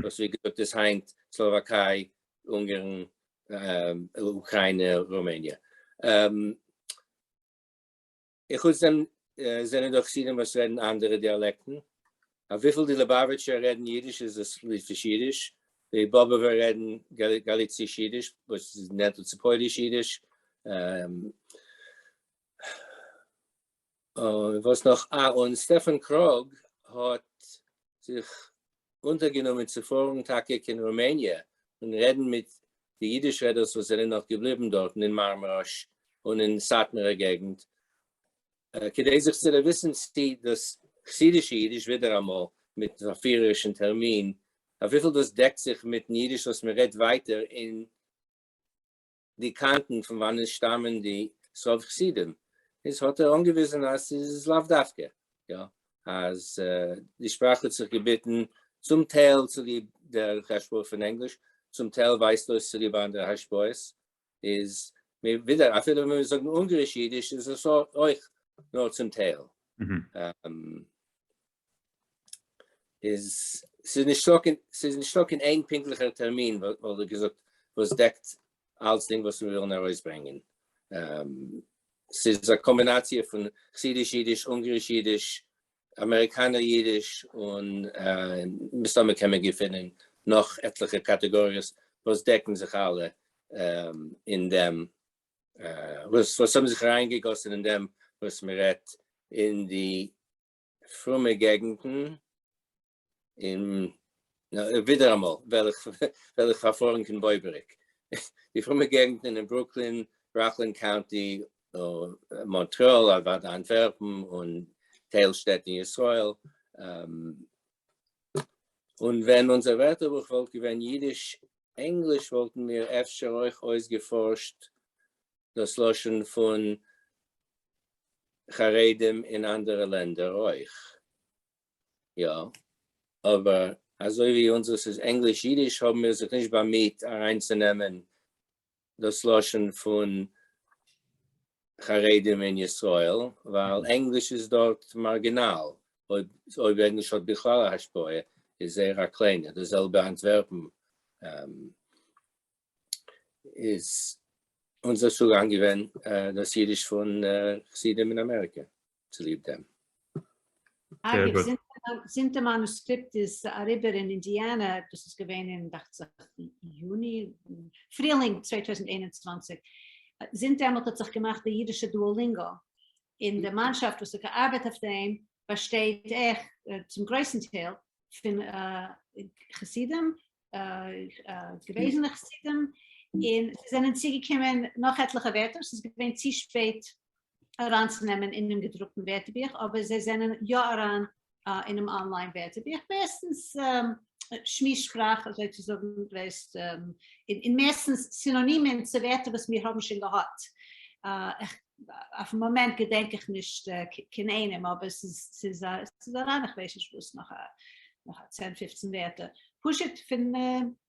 וואס ווי געזאגט איז היינט סלאוואקיי, אונגערן, אוקריינע, רומעניע. חוץ דעם זענען דא חסידים וואס רעדן אנדערע דיאלעקטן. אויף וויפיל די ליובאוויטשער רעדן אידיש איז עס ליטוויש אידיש, די באבובער רעדן גאליציש אידיש וואס איז נענטער צו פויליש אידיש. און וואס נאך? אה, און סטעפאן קראג האט זיך אונטערגענומען צו פארן טאקע קיין רומעניע און רעדן מיט די אידיש רעדערס וואס זענען נאך געבליבן דארטן אין מארמאראש און אין סאטמארער געגנט, כדי זיך צו דערוויסן צי דאס חסידישע אידיש, ווידעראמאל מיטן פארפירערישן טערמין, אויף וויפיל דאס דעקט זיך מיטן אידיש וואס מען רעדט ווייטער אין די קאנטן פון וואנען שטאמען די ס'רוב חסידים, איז האט ער אנגעוויזן אז ס'איז לאו דווקא, יא, אז די שפראך האט זיך געביטן צום טייל צוליב דער השפעה פון ענגליש, צום טייל ווייזט אויס צוליב אנדערע השפעות, איז מיר ווידער אפילו ווען מיר זאגן אונגאריש אידיש איז עס אויך נאר צום טייל. איז ס'איז נישטא קיין ס'איז נישטא קיין איין פונקטליכער טערמין וואלט איך געזאגט וואס דעקט אלצדינג וואס מיר ווילן ארויסברענגען. ס'איז א קאמבינאציע פון חסידיש אידיש, אונגאריש אידיש, אמעריקאנער אידיש, און מסתמא קען מען געפינען נאך עטליכע קאטעגאריעס וואס דעקן זיך אלע אין דעם, וואס האבן זיך אריינגעגאסן אין דעם וואס מ'רעדט אין די פרומע געגנטן, און ווידעראמאל וועל איך וועל איך פארפארן קיין בויבעריק, די פרומע געגנטן אין ברוקלין, ראקלענד קאונטי, מאנטרעאל, אוודאי אנטווערפן, און טייל שטעט אין ישראל, און ווען אונזער ווערטערבוך וואלט געווען אידיש-ענגליש וואלטן מיר אפשר אויך אויסגעפארשט דאס לשון פון חרדים אין אנדערע לענדער אויך, יא, אבער אזוי ווי אונזערס איז ענגליש אידיש האבן מיר זיך נישט באמיהט אריינצונעמען דאס לשון פון חרדים אין ישראל, ווייל ענגליש איז דארט מארגינאל, אויב ענגליש האט בכלל א השפעה איז זייער א קליינע, דאס זעלבע אנטווערפן איז אונזער צוגאנג געווען דאס אידיש פון חסידים אין אמעריקע צוליב דעם. אגב, זינט די מאנוסקריפט איז אריבער אין אינדיאנא, דאס איז געווען אין דאכט זיך יוני, פרילינג 2021, זינט דעמאלט האט זיך געמאכט די אידישע דואלינגא, און די מאנשאפט וואס האט געארבעט אויף דעם באשטייט עכ צום גרויסן טייל פון חסידים, געוועזענע חסידים, און ס'זענען צוגעקומען נאך עטליכע ווערטער, ס'איז געווען צו שפעט אריינצונעמען אינעם געדרוקטן ווערטערבוך, אבער זיי זענען יא אריין אינעם online ווערטערבוך, מערסטנס שמועס שפראך אזוי צו זאגן, ווייסט, און מערסטנס סינאנימען צו ווערטער וואס מיר האבן שוין געהאט. אויפן מאמענט געדענק איך נישט קיין איינעם, אבער ס'איז אריין איך ווייס נישט וואס נאך א צען פופצן ווערטער. פשוט פון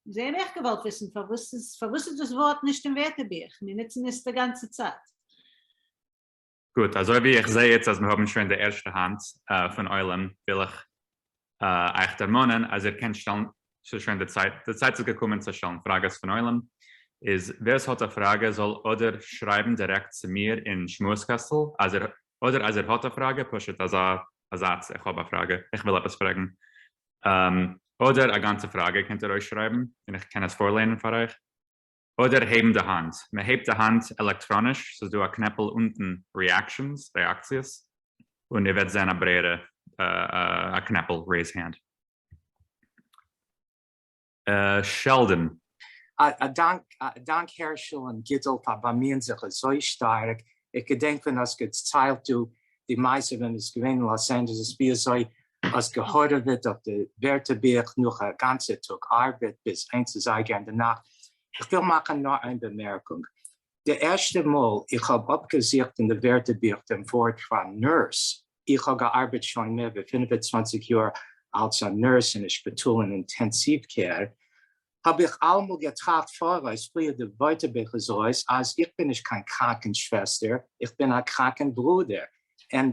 זיי האב איך געוואלט וויסן פארוואס איז דאס ווארט נישט אין ווערטערבוך, מיר נוצן עס די גאנצע צייט. גוט, אזוי ווי איך זעה איצט אז מיר האבן שוין די ערשטע האנט פון עולם, וויל איך אייך דערמאנען אז איר קענט שטעלן, ס'איז שוין די צייט, די צייט איז געקומען צו שטעלן פראגעס פון עולם, איז ווער ס'האט א פראגע זאל אדער שרייבן דירעקט צו מיר אין שמועס קעסטל אז ער, אדער אז ער האט א פראגע, פשוט אזא זאץ, איך האב א פראגע, איך וויל עפעס פרעגן, אדער א גאנצע פראגע קענט איר אויסשרייבן און איך קען עס פארליינען פאר אייך. אדער הייבן די האנט, מען הייבט די האנט עלעקטראניש, ס'איז דא א קנעפל אונטן Reactions, רעאקציעס, און איר וועט זען א ברירה, א קנעפל Raise Hand. שעלדאן. א דאנק, א דאנק הערשל און גיטל פאר באמיען זיך אזוי שטארק, איך געדענק ווען האסט געציילט דא די מעשה ווען ביסט געווען אין לאס אנדזשעלעס ווי אזוי האסט געהארעוועט אויף די ווערטערבוך נאך א גאנצע טאג ארבעט ביז איינס אזייגער אין די נאכט, איך וויל מאכן נאר איין באמערקונג, די ערשטע מאל איך האב אפגעזוכט אין די ווערטערבוך דעם ווארט פאר nurse, איך האב געארבעט שוין מער ווי 25 יאר אלס א nurse אין א שפיטאל אין intensive care, האב איך אלעמאל געטראכט פאראויס פריער די ווערטערבוך איז ארויס אז איך בין נישט קיין קראנקען שוועסטער, איך בין א קראנקען ברודער, און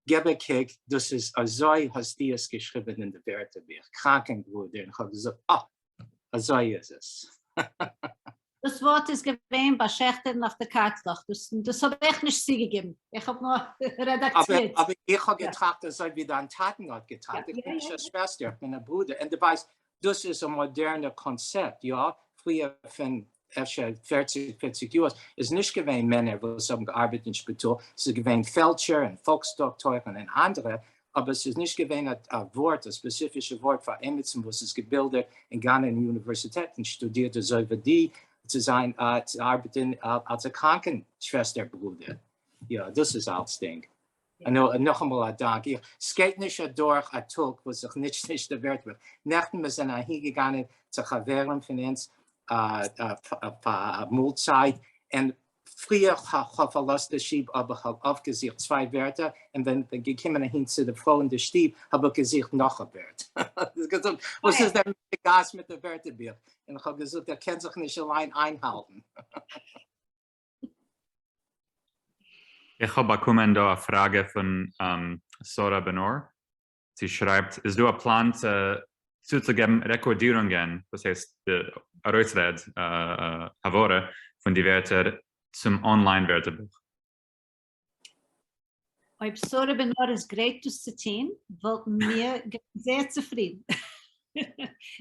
געב א קוק, דאס איז אזוי האסטו עס געשריבען אין די ווערטערבוך, קראנקען ברודער, און כ'האב געזאגט אה, אזוי איז עס. דאס ווארט איז געווען ביי שעכטערן אויף די קארטלעך, דאס האב איך נישט צוגעגעבן, איך האב נאר רעדאקטירט. אבער איך האב געטראכט אזוי ווי דיין טאטן האט געטראכט, איך בין נישט א שוועסטער, איך בין א ברודער, און דו ווייסט, דאס איז א מאדערנע קאנצעפט, יא, פריער פון אפשר פערציג פופציג יאר איז נישט געווען מענער וואס האבן געארבעט אין שפיטאל, ס'איז געווען פעלדשער און פאלקס דאקטוירן און אנדערע, אבער ס'איז נישט געווען א ווארט, א ספעציפישע ווארט פאר עמיצן וואס איז געבילדעט און געגאנגען אין אוניווערסיטעט און שטודירט אזוי ווי די, צו זיין, צו ארבעטן אלס א קראנקען שוועסטער ברודער. יא, דאס איז אלצדינג. און נאכאמאל א דאנק. איך, סגייט נישט אדורך א טאג וואס איך נוץ נישט די ווערטער. נעכטן מיר זענען אהינגעגאנגען צו חברים פון אונז פאר א מאלצייט, און פריער כ'האב פארלאזט די שטוב האב איך אויפגעזוכט צוויי ווערטער, און ווען כ'בין געקומען אהין צו די פרוי אין די שטוב האב איך געזוכט נאך א ווארט. געזאגט וואס איז דער משוגעת מיט די ווערטערבוך, און כ'האב געזאגט ער קען זיך נישט אליין איינהאלטן. איך האב באקומען דא א פראגע פון שרה בנור, זי שרייבט, איז דא א פלאן צו צוצוגעבן רעקארדירונגען, דאס הייסט די ארויסרעד, הברה, פון די ווערטער צום online ווערטערבוך? אויב שרה בנור איז גרייט דאס צו טון, וואלטן מיר געווען זייער צופרידן.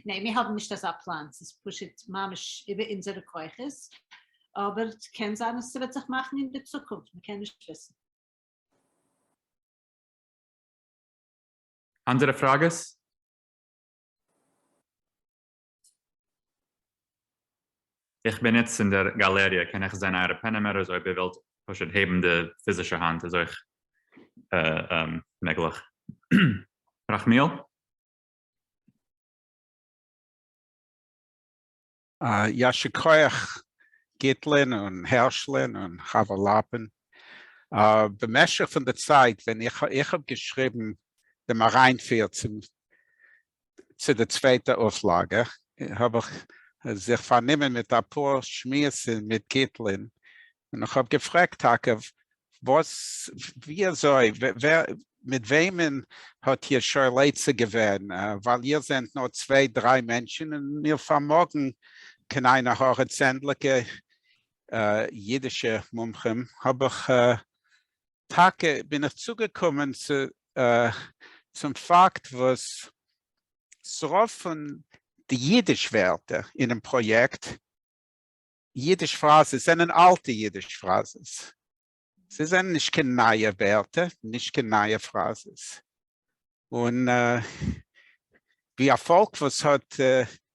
ניין, מיר האבן נישט אזא פלאן, ס'איז פשוט ממש איבער אונזערע כוחות, אבער קען זיין אז ס'וועט זיך מאכן אין די צוקונפט, מ'קען נישט וויסן. אנדערע פראגעס? איך בין איצט אין דער גאלעריע, קען איך זען אייערע פענעמער אויב איר ווילט פשוט הייבן די פיזישע האנט איז אויך מעגליך. רחמיאל? יישר כח גיטלען און הערשלען און חבר לאפען. במשך פון די צייט ווען איך האב געשריבן דעם אריינפיר צום צו די צווייטע אויפלאגע האב איך זיך פארנומען מיט אפאר שמועסן מיט גיטלען און איך האב געפרעגט טאקע וואס ווי אזוי ווער מיט וועמען האט איר שואל עצה געווען ווייל איר זענט נאר צוויי דריי מענטשן און מיר פארמאגן קיין עין הרע צענדליגע אידישע מומחים האב איך טאקע בין איך צוגעקומען צו צום פאקט וואס ס'רוב פון די אידיש ווערטער אינעם פראיעקט, אידיש פראזעס, זענען אלטע אידיש פראזעס. זיי זענען נישט קיין נייע ווערטער, נישט קיין נייע פראזעס. און ווי א פאלק וואס האט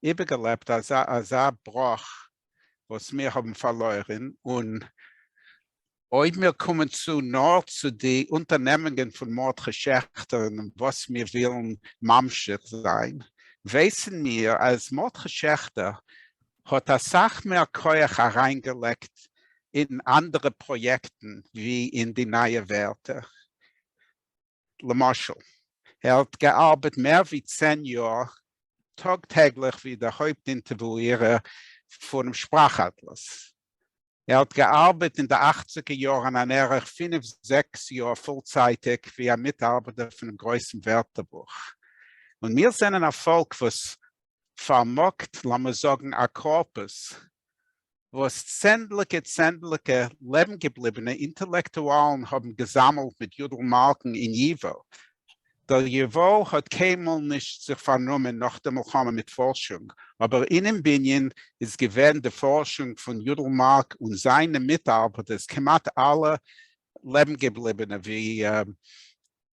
איבערגעלעבט אזא בראך. וואס מיר האבן פארלוירן, און אויב מיר קומען צו נאר צו די אונטערנעמונגען פון מרדכי שעכטער און וואס מיר ווילן ממשיך זיין, ווייסן מיר אז מרדכי שעכטער האט אסאך מער כח אריינגעלייגט אין אנדערע פראיעקטן ווי אין די נייע ווערטער. למשל, ער האט געארבעט מער ווי 10 יאר טאג טעגליך ווי דער הויפט אינטערוויואירער פונעם שפראך אטלאס. ער האט געארבעט אין די אכציגער יארן אן ערך פינף זעקס יאר פולצייטיג ווי א מיטארבעטער פונעם גרויסן ווערטערבוך. און מיר זענען א פאלק וואס פארמאגט, לאמיר זאגן, א קארפוס וואס צענדליגע צענדליגע לעבן-געבליבענע אינטעלעקטואלן האבן געזאמלט מיט יודל מארקן אין ייוואו. דער ייוואו האט קיינמאל נישט זיך פארנומען נאך די מלחמה מיט פארשונג, אבער אינעם בנין איז געווען די פארשונג פון יודל מארק און זיינע מיטארבעטערס, כמעט אלע לעבן-געבליבענע ווי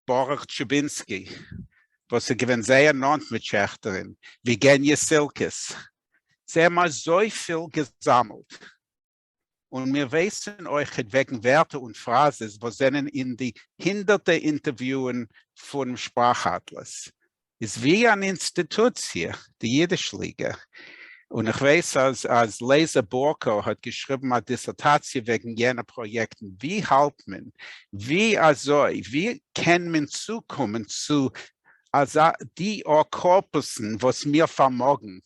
ברוך טשובינסקי וואס איז געווען זייער נאנט מיט שעכטערין, ווי געניע סילקעס, זיי האבן אזויפיל געזאמלט, און מיר ווייסן אויכעט וועגן ווערטער און פראזעס וואס זענען אין די הונדערטע אינטערוויוען פונעם שפראך אטלאס, איז ווי אן אינסטיטוציע, די אידיש ליגע, און איך ווייס אז אז לייזער בורקא האט געשריבן א דיסערטאציע וועגן יענע פראיעקטן, ווי האלט מען? ווי אזוי? ווי קען מען צוקומען צו אזא די א קארפוסן וואס מיר פארמאגן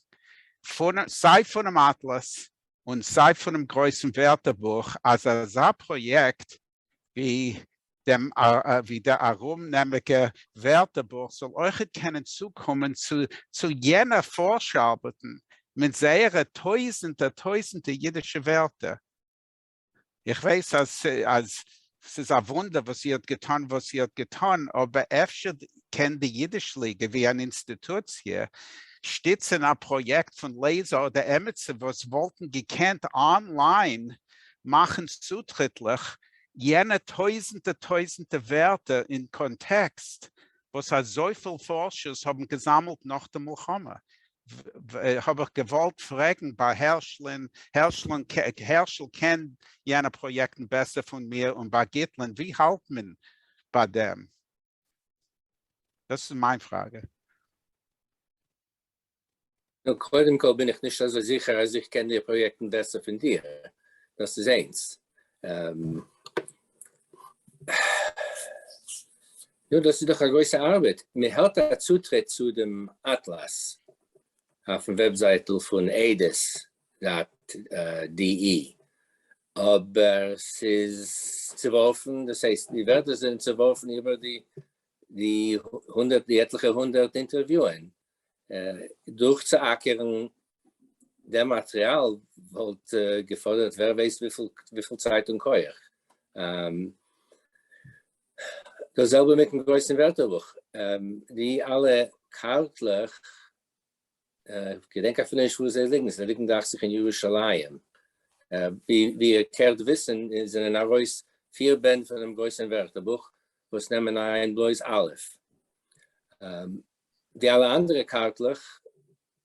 פון סיי פונעם אטלאס און סיי פונעם גרויסן ווערטערבוך אז אזא פראיעקט ווי דעם ווי דער ארומנעמיגע ווערטערבוך זאל אויכעט קענען צוקומען צו צו יענע פארש-ארבעטן מיט זייערע טויזענטער טויזענטער אידישע ווערטער. איך ווייס אז אז ס'איז א וואונדער וואס איר האט געטאן וואס איר האט געטאן, אבער אפשר קען די אידיש ליגע ווי אן אינסטיטוציע שטיצען א פראיעקט פון לעזער אדער עמיצער וואס וואלטן געקענט online מאכן צוטריטליך יענע טויזענטע טויזענטע ווערטער אין קאנטעקסט וואס אזויפיל פארשערס האבן געזאמלט נאך די מלחמה. האב איך געוואלט פרעגן ביי הערשל'ן, הערשל'ן, הערשל קען יענע פראיעקטן בעסער פון מיר און ביי גיטל'ן, ווי האלט מען ביי דעם? דאס איז מיין פראגע. נו, קודם כל בין איך נישט אזוי זיכער אז איך קען די פראיעקטן בעסער פון דיר, דאס איז איינס. נו, דאס איז דאך א גרויסע ארבעט, מען האט א צוטריט צו דעם אטלאס אויפן וועבזייטל פון עדות dot de, אבער ס'איז צעווארפן, דאס הייסט די ווערטער זענען צעווארפן איבער די די הונדערט די עטליכע הונדערט אינטערוויוען, דורכצואקערן דעם מאטריאל וואלט געפאדערט ווער ווייסט וויפיל צייט און כח. דאס זעלבע מיטן גרויסן ווערטערבוך, די אלע קארטלעך, כ'געדענק אפילו נישט וואו זיי ליגן, זיי ליגן דאכט זיך אין ירושלים, ווי איר קערט וויסן זענען ארויס פיר בענד פונעם גרויסן ווערטערבוך וואס נעמען אריין בלויז א'. די אלע אנדערע קארטלעך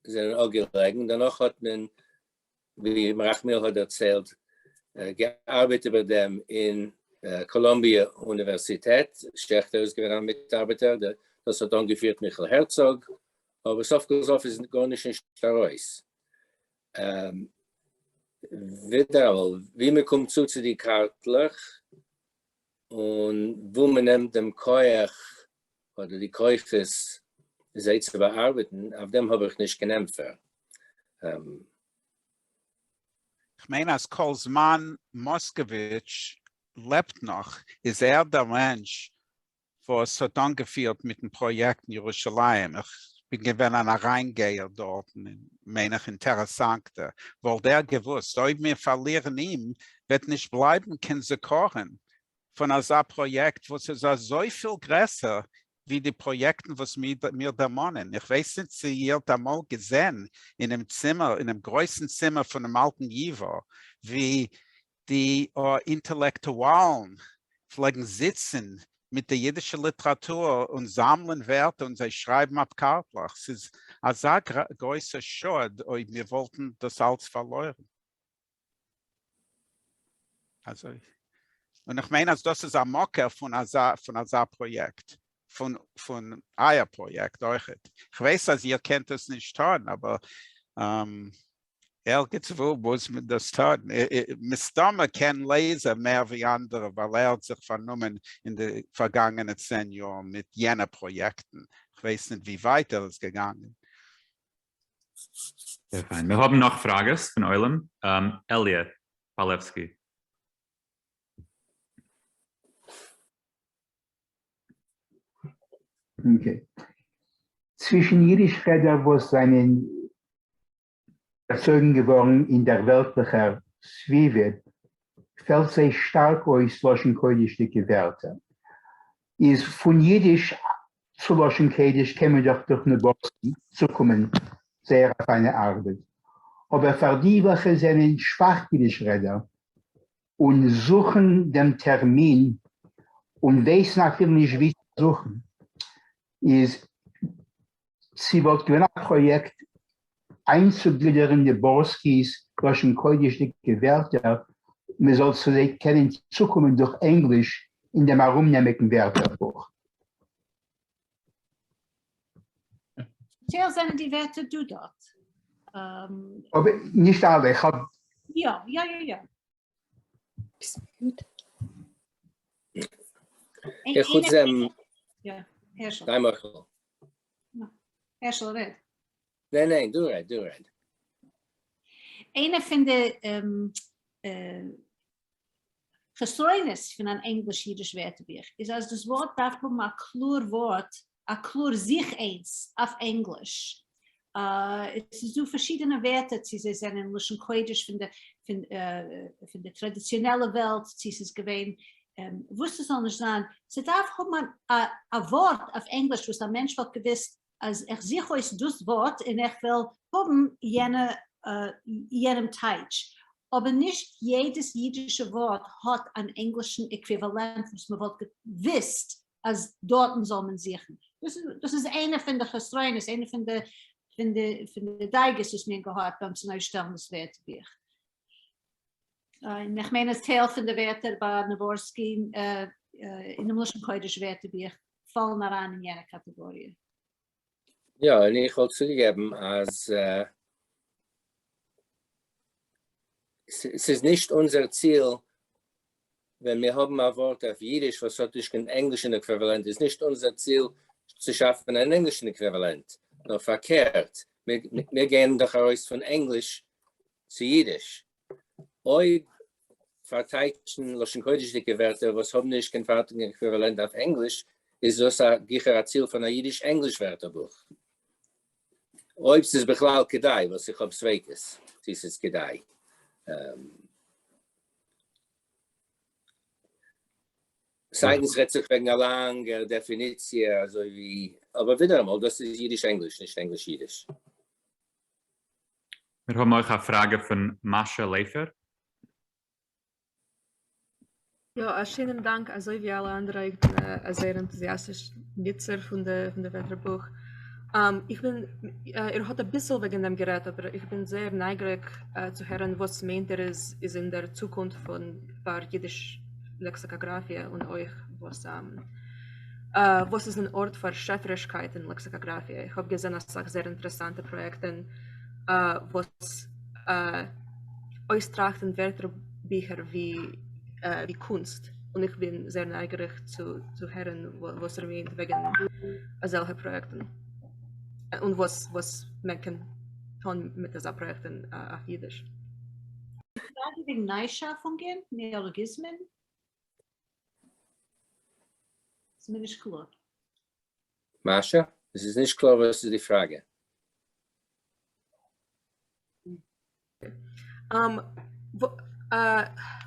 זענען אפגעלעגן, דערנאך האט מען, ווי רחמיאל האט דערציילט, געארבעט איבער דעם אין קאלאמביע אוניווערסיטעט, שעכטער איז געווען א מיטארבעטער, דאס האט אנגעפירט מיכל הערצאג, אבער סוף כל סוף איז גארנישט נישט ארויס. ווידעראמאל, ווי מען קומט צו צו די קארטלעך, און וואו מען נעמט דעם כח אדער די כוחות זיי צו באארבעטן, אויף דעם האב איך נישט קיין ענטפער. כ'מיין אז כל זמן מאסקאוויטש לעבט נאך איז ער דער מענטש וואס האט אנגעפירט מיטן פראיעקט אין ירושלים, איך בין געווען אן אריינגייער דארטן, מיין איך אינטערעסאנטע, וואלט ער געוואוסט אויב מיר פארלירן אים וועט נישט בלייבן קיין זכרון פון אזא פראיעקט וואס איז אזויפיל גרעסער ווי די פראיעקטן וואס מיר דערמאנען. איך ווייס נישט צו איר האט אמאל געזען אינעם צימער, אינעם גרויסן צימער פונעם אלטן ייווא, ווי די אינטעלעקטואלן פלעגן זיצן מיט די אידישע ליטעראטור און זאמלען ווערטער און זיי שרייבן אויף קארטלעך. ס'איז אזא גרויסע שאד אויב מיר וואלטן דאס אלץ פארלוירן. אזוי. און איך מיין אז דאס איז א מקור פון אזא פון אזא פראיעקט, פון פון אייער פראיעקט אויכעט. כ'ווייס אז איר קענט עס נישט טון, אבער ערגעץ וואו מוז מען דאס טון. מסתמא קען לייזער מער ווי אנדערע ווייל ער האט זיך פארנומען אין די פארגאנגענע 10 יאר מיט יענע פראיעקטן. כ'ווייס ניט ווי ווייט ער איז געגאנגען. זייער פיין. מיר האבן נאך פראגעס פון עולם. אלי' פאלעווסקי. Okay. צווישן יידיש רעדער וואס זענען ערצויגן געווארן אין דער וועלטליכער סביבה פעלט זיי שטארק אויס לשון קודש'דיגע ווערטער. איז פון יידיש צו לשון קודש קען מען דאך דורך נבורסקי צוקומען זייער א פיינע ארבעט. אבער פאר די וועלכע זענען שוואך יידיש רעדער און זוכן דעם טערמין און ווייסן אפילו נישט ווי צו זוכן, איז צו וואלט געווען א פראיעקט איינצוגלידערן נבורסקי'ס לשון קודש'דיגע ווערטער מען זאל צו זיי קענען צוקומען דורך ענגליש אין דעם ארומנעמיגן ווערטערבוך. טייל זענען די ווערטער דא דארט. אבער נישט אלע, איך האב. יא יא יא יא. איך חוץ דעם. יא, הערשל. דיין מוחל. הערשל רעד. ניין ניין, דו רעד, דו רעד. איינע פון די חסרונות פון אן ענגליש-אידיש ווערטערבוך איז אז דאס ווארט דארף האבן א קלאר ווארט, א קלאר זיך איינס אויף ענגליש. עס איז דא פארשידענע ווערטער צו זיי זענען לשון קודש פון די פון די טראדיציאנעלע וועלט, צו ס'איז געווען וואס ס'זאל נישט זיין, ס'דארף האבן א ווארט אויף ענגליש וואס א מענטש וואלט געוואוסט אז איך זוך אויס דאס ווארט און איך וויל האבן יענע יענעם טייטש, אבער נישט יעדעס אידישע ווארט האט אן ענגלישן עקוויוואלענט וואס מען וואלט געוואוסט אז דארטן זאל מען זוכן. דאס איז איינע פון די חסרונות, איינע פון די פון די פון די דאגות וואס מיר האבן געהאט ביים צונויפשטעלן דאס ווערטערבוך. און איך מיין אז טייל פון די ווערטער ביי נבורסקי אינעם לשון קודש ווערטערבוך פאלן אריין אין יענע קאטעגאריע. יא, און איך וואלט צוגעגעבן אז ס'איז נישט אונזער ציל ווען מיר האבן א ווארט אויף אידיש וואס האט נישט קיין ענגלישן עקוויוואלענט, איז נישט אונזער ציל צו שאפן אן ענגלישן עקוויוואלענט, נאר פארקערט, מיר גייען דאך ארויס פון ענגליש צו אידיש. אויב פארטייטשן לשון קודש'דיגע ווערטער וואס האבן נישט קיין פארטיגן עקוויוואלענט אויף ענגליש, איז דאס א גיכער א ציל פון א אידיש-ענגליש ווערטערבוך. אויב ס'איז בכלל כדאי, וואס איך האב ספיקות צו ס'איז כדאי. סיידן ס'רעדט זיך וועגן א לאנגער דעפיניציע אזוי ווי, אבער ווידעראמאל דאס איז אידיש-ענגליש נישט ענגליש-אידיש. מיר האבן אויך א פראגע פון מאשע לעפער. יא, א שענעם דאנק, אזוי ווי אלע אנדערע איך בין א זייער ענטוזיאסטיש ניצער פון די פון די ווערטערבוך. איך בין, איר האט אביסל וועגן דעם גערעדט אבער איך בין זייער נייגעריג צו הערן וואס מיינט איר איז איז אין דער צוקונפט פון פאר אידיש לעקסיקאגראפיע און אויך וואס וואס איז אן ארט פאר שעפערישקייט אין לעקסיקאגראפיע. איך האב געזען אסאך זייער אינטערעסאנטע פראיעקטן וואס אויסטראכטן ווערטערביכער ווי ווי קונסט, און איך בין זייער נייגעריג צו צו הערן וואס איר מיינט וועגן אזעלכע פראיעקטן, און וואס וואס מען קען טון מיט אזא פראיעקטן אויף אידיש. פראגע וועגן ניישאפונגען, נעאלאגיזמען? ס'איז מיר נישט קלאר. מאשע? עס איז נישט קלאר וואס איז די פראגע.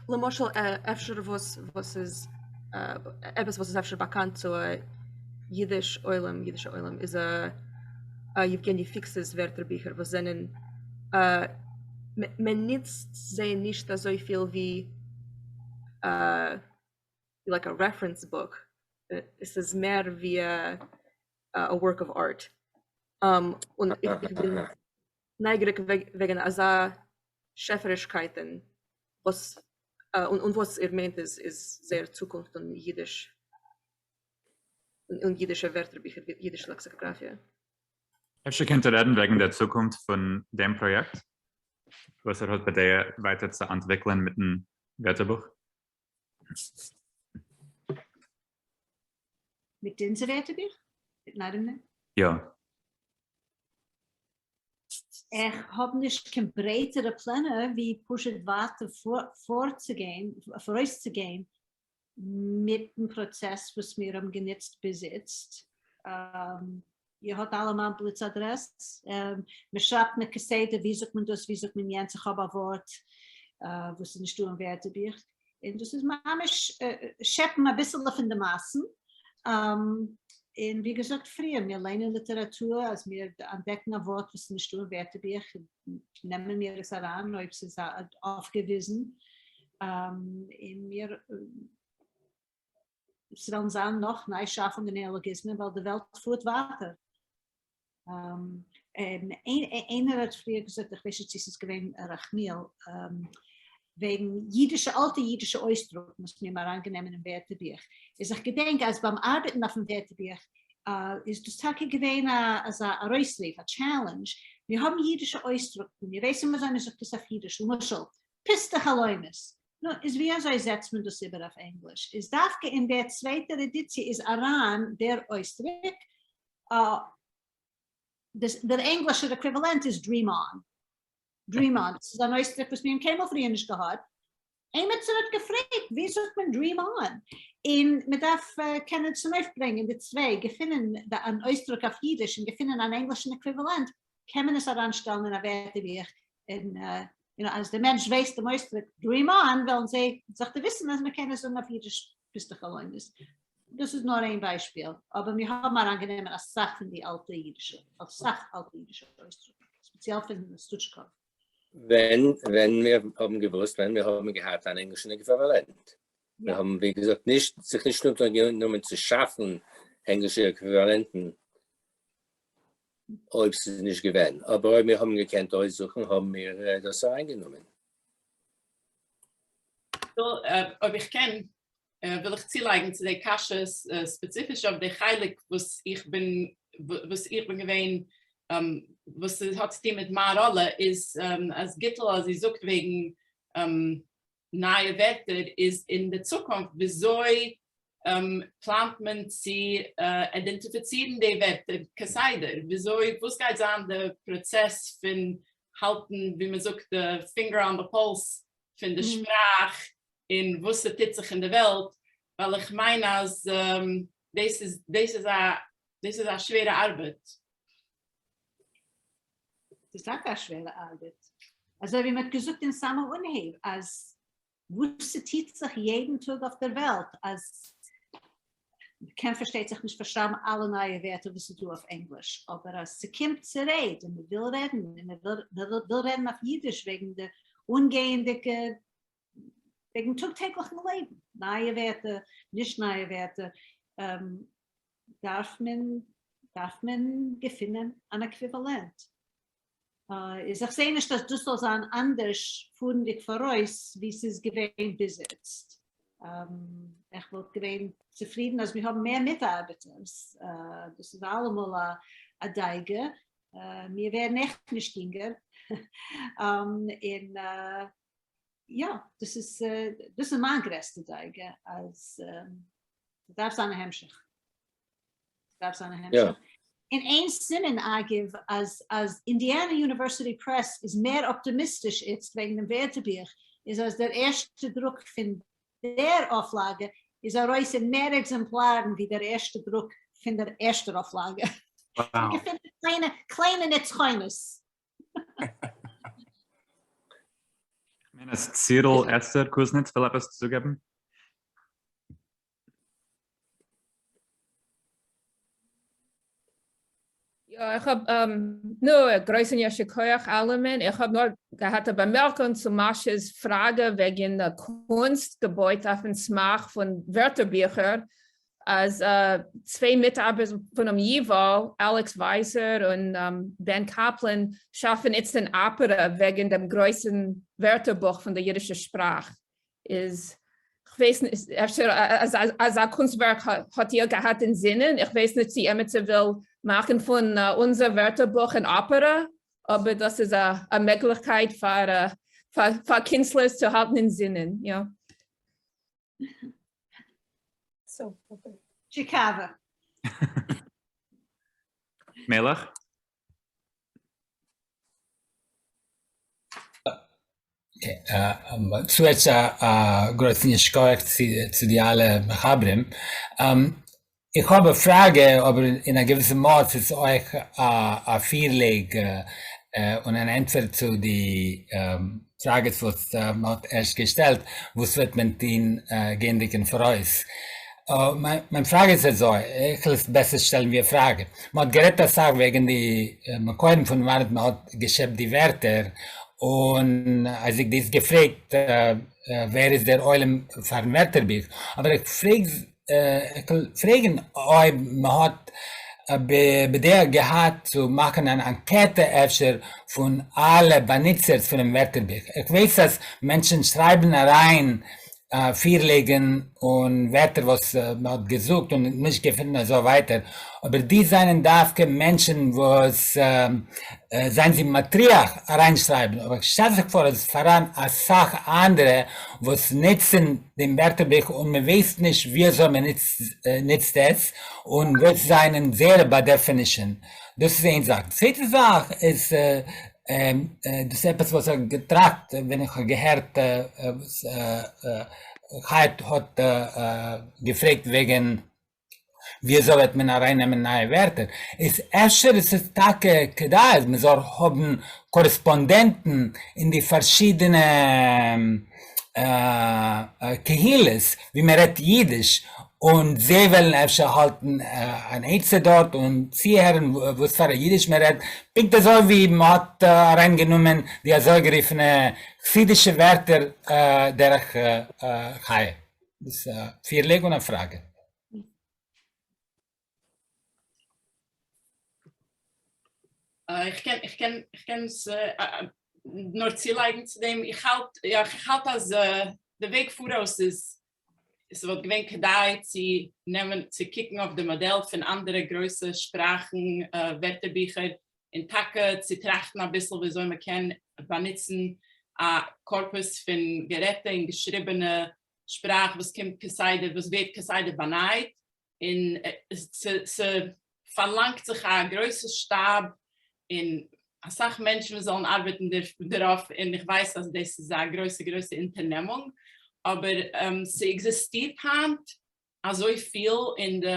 למשל אפשר וואס וואס איז עפעס וואס איז אפשר באקאנט צו א אידיש עולם אידישע עולם איז א יעווגעני פיקס'ס ווערטערביכער וואס זענען מען ניצט זיי נישט אזויפיל ווי like a reference book, עס איז מער ווי א work of art, און איך בין נייגעריג וועגן אזא שעפערישקייטן וואס און וואס איר מיינט איז איז זייער צוקונפט און אידיש און אידישע ווערטערביכער, אידישע לעקסיקאגראפיע. אפשר קענט איר רעדן וועגן דער צוקונפט פון דעם פראיעקט, וואס איר האט בדעה ווייטער צו אנטוויקלען מיטן ווערטערבוך? מיט אונזער ווערטערבוך? מיט נארמע? יא. איך האב נישט קיין ברייטערע פלענער ווי פשוט ווייטער פארצוגיין, פאראויסצוגיין מיטן פראצעס וואס מיר האבן גענוצט ביז איצט. איר האט אלע מיין בליץ אדרעס, מען שרייבט מיר כסדר ווי זאגט מען דאס ווי זאגט מען יענץ, איך האב א ווארט וואס איז נישטא אין ווערטערבוך, און דאס איז ממש שעפן אביסעלע פון די מאסן, און ווי געזאגט פריער, מיר ליינען ליטעראטור, אז מיר אנטדעקן א ווארט וואס איז נישטא אין ווערטערבוך, נעמען מיר עס אריין אויב ס'איז אויפגעוויזן, און מיר, ס'וועלן זיין נאך ניישאפונגען און נעאלאגיזמען ווייל די וועלט פארט ווייטער. איינער האט פריער געזאגט, איך ווייס נישט צו ס'איז געווען רחמיאל, וועגן אידישע, אלטע אידישע אויסדרוקן וואס מיר האבן אריינגענומען אין ווערטערבוך, איז איך געדענק אז ביים ארבעטן אויפן ווערטערבוך איז דאס טאקע געווען אזא ארויסרוף, א challenge, מיר האבן אידישע אויסדרוקן, מיר ווייסן ווי אזוי מען זאגט עס אויף אידיש, למשל, פוסטע חלומות, נו, איז ווי אזוי זעצט מען דאס איבער אויף ענגליש? איז דווקא אין דער צווייטער עדיציע איז אריין דער אויסדרוק, דער ענגלישער עקוויוואלענט איז dream on. Dream on, דאס איז אן אויסדרוק וואס מיר האבן קיינמאל פריער נישט געהאט. עימיצער האט געפרעגט ווי זאגט מען dream on? און מען דארף קענען צונויפברענגען די צוויי, געפינען אן אויסדרוק אויף אידיש און געפינען אן ענגלישן עקוויוואלענט, קען מען עס אריינשטעלן אין א ווערטערבוך, און אז דער מענטש ווייסט דעם אויסדרוק dream on, וועלן זיי זיך דערוויסן אז מען קען עס זאגן אויף אידיש פוסטע חלומות. דאס איז נאר איין ביישפיל, אבער מיר האבן אריינגענומען אסאך פון די אלטע אידישע, אסאך אלטע אידישע אויסדרוקן, ספעציעל פון סטוטשקאוו. ווען ווען מיר האבן געוואוסט, ווען מיר האבן געהאט אן ענגלישן עקוויוואלענט. מיר האבן ווי געזאגט נישט, זיך נישט אונטערגענומען צו שאפן ענגלישע עקוויוואלענטן אויב ס'איז נישט געווען, אבער אויב מיר האבן געקענט אויסזוכן האבן מיר דאס אריינגענומען. אויב איך קען, וויל איך צולייגן צו די קשיא ספעציפיש אויף די חלק וואס איך בין וואס איך בין געווען וואס האט צו טון מיט מיין ראלע איז אז גיטל אז זי זאגט וועגן נייע ווערטער איז אין די צוקונפט וויאזוי פלאנט מען צו אידענטיפיצירן די ווערטער כסדר? וויאזוי וואס גייט זיין די פראצעס פון האלטן ווי מען זאגט די finger on the pulse פון די שפראך און וואס ס'טוט זיך אין די וועלט, ווייל איך מיין אז דאס איז דאס איז א דאס איז א שווערע ארבעט. ס'איז טאקע א שווערע ארבעט, אזוי ווי מ'האט געזאגט אין סאמע אנהייב אז וואס ס'טוט זיך יעדן טאג אויף דער וועלט, אז מ'קען פארשטייט זיך נישט פארשרייבן אלע נייע ווערטער וואס איז דא אויף ענגליש, אבער אז ס'קומט צו רעד און מ'וויל רעדן און מ'וויל רעדן אויף אידיש וועגן די אנגייענדיגע וועגן טאג טעגליכן לעבן, נייע ווערטער, נישט נייע ווערטער, דארף מען דארף מען געפינען אן עקוויוואלענט. איז איך זעה נישט אז דאס זאל זיין אנדערש פארנדיג פאראויס ווי ס'איז געווען ביז איצט. איך וואלט געווען צופרידן אז מיר האבן מער מיטארבעטערס, דאס איז אלעמאל א דאגה, מיר ווערן עכט נישט יונגער, און יא, דאס איז דאס איז מיין גרעסטע דאגה, אז ס'דארף זיין א המשך. ס'דארף זיין א המשך. און איין סימן אגב אז אז אינדיאנא University Press איז מער אפטימיסטיש איצט וועגן דעם ווערטערבוך איז אז דער ערשטער דרוק פון דער אויפלאגע איז ארויס אין מער עקזעמפלארן ווי דער ערשטער דרוק פון דער ערשטער אויפלאגע. געפינען קליינע קליינע נצחונות. כ'מיין אז צירל אסתר קוזניץ וויל עפעס צוגעבן. יא, איך האב נו, א גרויסן יישר כח אלעמען, איך האב נאר געהאט א באמערקונג צו מאשע'ס פראגע וועגן קונסט געבויט אויפן סמך פון ווערטערביכער, אז צוויי מיטארבעטער פונעם ייוואו, אלעקס ווייזער און בען קאפלען, שאפן איצט אן אפערע וועגן דעם גרויסן ווערטערבוך פון דער יידישער שפראך. איז כ'ווייס נישט, אפשר אזא קונסטווערק האט איר געהאט אין זינען, איך ווייס נישט צי עמיצער וויל מאכן פון אונזער ווערטערבוך אן אפערע, אבער דאס איז א מעגליכקייט פאר פאר קינסטלערס צו האלטן אין זינען, יא. טשיקאווע. מלך? צוערשט א גרויסן יישר כח צו די אלע מחברים. איך האב א פראגע, אבער אין א געוויסע מאס איז אויך א פירלייג און אן ענטפער צו די פראגעס וואס מען האט ערשט געשטעלט, וואס וועט מען טון גייענדיג אין פאראויס? מיין פראגע איז אזוי, איך וועל עס בעסער שטעלן ווי א פראגע. מען האט גערעדט אסאך וועגן די מקורים פון וואנעט מען האט געשעפט די ווערטער, און אז איך דאס געפרעגט ווער איז דער עולם פארן ווערטערבוך, אבער איך פרעג איך וויל פרעגן אויב מען האט בדעה געהאט צו מאכן אן אנקעטע אפשר פון אלע באנוצערס פונעם ווערטערבוך, איך ווייס אז מענטשן שרייבן אריין פירלייגן און ווערטער וואס מען האט געזאגט און נישט געפונען אזוי ווייטער, אבער די זענען דווקא מענטשן וואס זענען זיך מטריח אריינשרייבן, אבער איך שטעל זיך פאר אז עס פאראן אסאך אנדערע וואס נוצן דעם ווערטערבוך און מען ווייסט נישט ווי אזוי מען נוצט עס און וואס זענען זייערע באדערפענישן, דאס איז איין זאך. צווייטע זאך איז דאס איז עפעס וואס איך האב געטראכט ווען איך האב געהערט וואס חייט האט געפרעגט וועגן ווי אזוי וועט מען ארייננעמען נייע ווערטער, איז אפשר איז עס טאקע כדאי אז מען זאל האבן קארעספאנדענטן אין די פארשידענע קהילות ווי מען רעדט אידיש, און זיי וועלן אפשר האלטן אן עצה דארט און צוהערן וואס פאר א אידיש מען רעדט, פונקט אזוי ווי מען האט אריינגענומען די אזויגערופענע חסידישע ווערטער דרך חיה. דאס איז א פירלייג און א פראגע. איך קען איך קען איך קען עס נאר צולייגן צו דעם, איך האלט יא איך האלט אז די וועג פאראויס איז עס וואלט געווען כדאי צו נעמען צו קוקן אויף די מאדעל פון אנדערע גרויסע שפראכן ווערטערביכער און טאקע צו טראכטן אביסל וויאזוי מען קען באנוצן א קארפוס פון גערעדטע און געשריבענע שפראך וואס קומט כסדר וואס ווערט כסדר באנייט און ס'פארלאנגט זיך א גרויסע שטאב און אסאך מענטשן וואס זאלן ארבעטן דערויף, און איך ווייס אז דאס איז א גרויסע גרויסע אונטערנעמונג, אבער ס'עקזיסטירט היינט אזויפיל אין די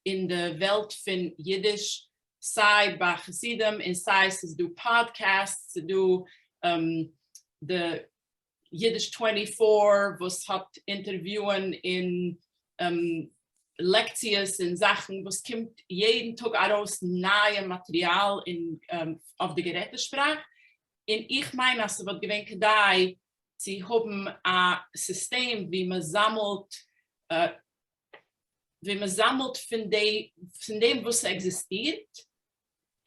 אין די וועלט פון אידיש, סיי ביי חסידים און סיי ס'איז דא podcasts, ס'איז דא די Yiddish twenty four וואס האט אינטערוויוען און לעקציעס און זאכן וואס קומט יעדן טאג ארויס נייע מאטריאל אויף די גערעדטע שפראך, און איך מיין אז ס'וואלט געווען כדאי צו האבן א סיסטעם ווי מ'זאמלט ווי מ'זאמלט פון דעם וואס ס'עקזיסטירט,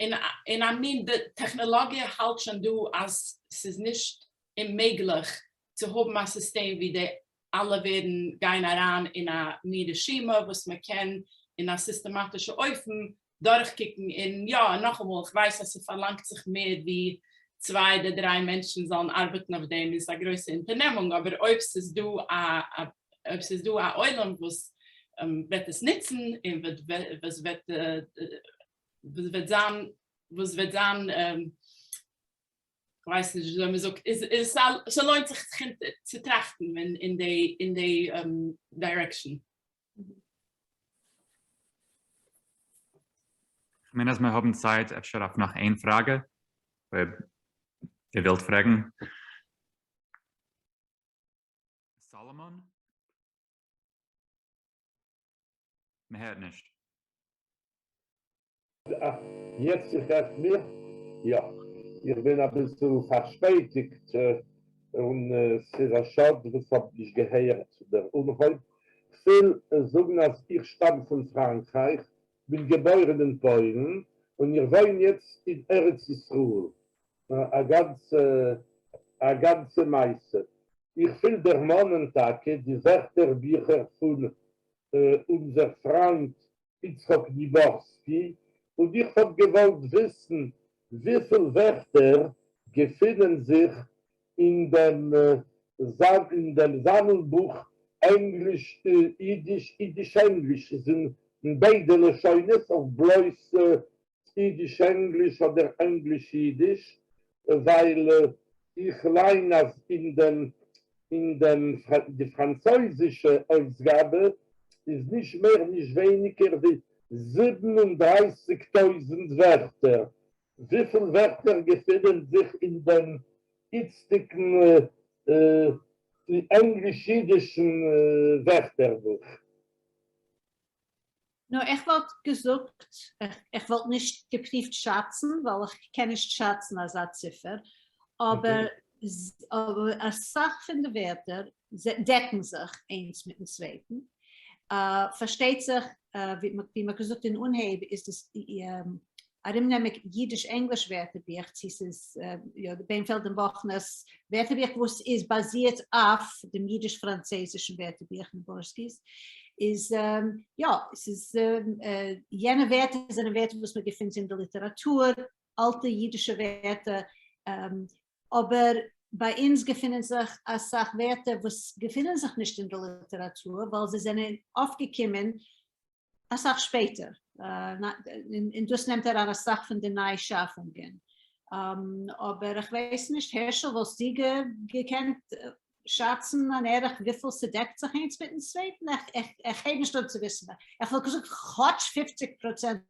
און און א מין די טעכנעלאגיע האלט שוין דא אז ס'איז נישט אוממעגליך צו האבן א סיסטעם ווי די אלע ווערן גייען אריין אין א מין רשימה וואס מען קען אין א סיסטעמאטישע אופן דורכקוקן און יא נאכאמאל איך ווייס אז ס'פארלאנגט זיך מער ווי צוויי אדער דריי מענטשן זאלן ארבעטן אויף דעם איז א גרויסע אונטערנעמונג אבער אויב ס'איז דא א אויב ס'איז דא א עולם וואס וועט עס נוצן און וואס וועט וואס וועט זיין וואס וועט זיין כ'ווייס נישט וויאזוי מ'זאגט איז איז ס'לוינט זיך צו טראכטן אין די אין די direction. כ'מיין אז מיר האבן צייט אפשר אויף נאך איין פראגע, אויב איר ווילט פרעגן. סאלאמאן? מ'הערט נישט. יעצט איר הערט מיר? יא. איך בין אביסל פארשפעטיגט און ס'איז א שאד וואס כ'האב נישט געהערט דער אנהויב. כ'וויל זאגן אז איך שטאם פון פראנקרייך, בין געבוירן אין פוילן און איך וואוין יעצט אין ארץ ישראל. א גאנצע א גאנצע מעשה. איך וויל דערמאנען טאקע די ווערטערביכער פון אונזער פריינט יצחק ניבארסקי, און איך האב געוואלט וויסן וויפיל ווערטער געפינען זיך אין דעם אין דעם זאמלבוך ענגליש אידיש אידיש ענגליש איז אין ביידע לשונות אויף בלויז אידיש ענגליש אדער ענגליש אידיש, ווייל איך ליין אז אין דעם אין דעם די פראנצויזישע אויסגאבע איז נישט מער נישט ווייניגער ווי 37,000 ווערטער. וויפיל ווערטער געפינען זיך אין דעם איצטיגן ענגליש-אידישן ווערטערבוך? נו, איך וואלט געזאגט, איך וואלט נישט געפריווט שאצן, ווייל איך קען נישט שאצן אזא ציפער, אבער אסאך פון די ווערטער דעקן זיך איינס מיטן צווייטן. פארשטייט זיך, ווי מ'האט געזאגט אין אנהייב, איז דאס ארומנעמיג אידיש-ענגליש ווערטערבוך, צו ס'איז יא די בענפעלד און באכנער'ס ווערטערבוך וואס איז באזירט אויף דעם אידיש-פראנצויזישן ווערטערבוך ניבארסקי'ס, איז יא, ס'איז יענע ווערטער זענען ווערטער וואס מ'געפינט אין די ליטעראטור, אלטע אידישע ווערטער, אבער ביי אונז געפינען זיך אסאך ווערטער וואס געפינען זיך נישט אין די ליטעראטור ווייל זיי זענען אויפגעקומען אסאך שפעטער, און דאס נעמט אריין אסאך פון די ניי-שאפונגען. אבער איך ווייס נישט, הערשל, וואלסטו געקענט שאצן אן ערך וויפיל ס'דעקט זיך איינס מיטן צווייטן? איך הייב נישט אן צו וויסן. איך וואלט געזאגט כאטש 50%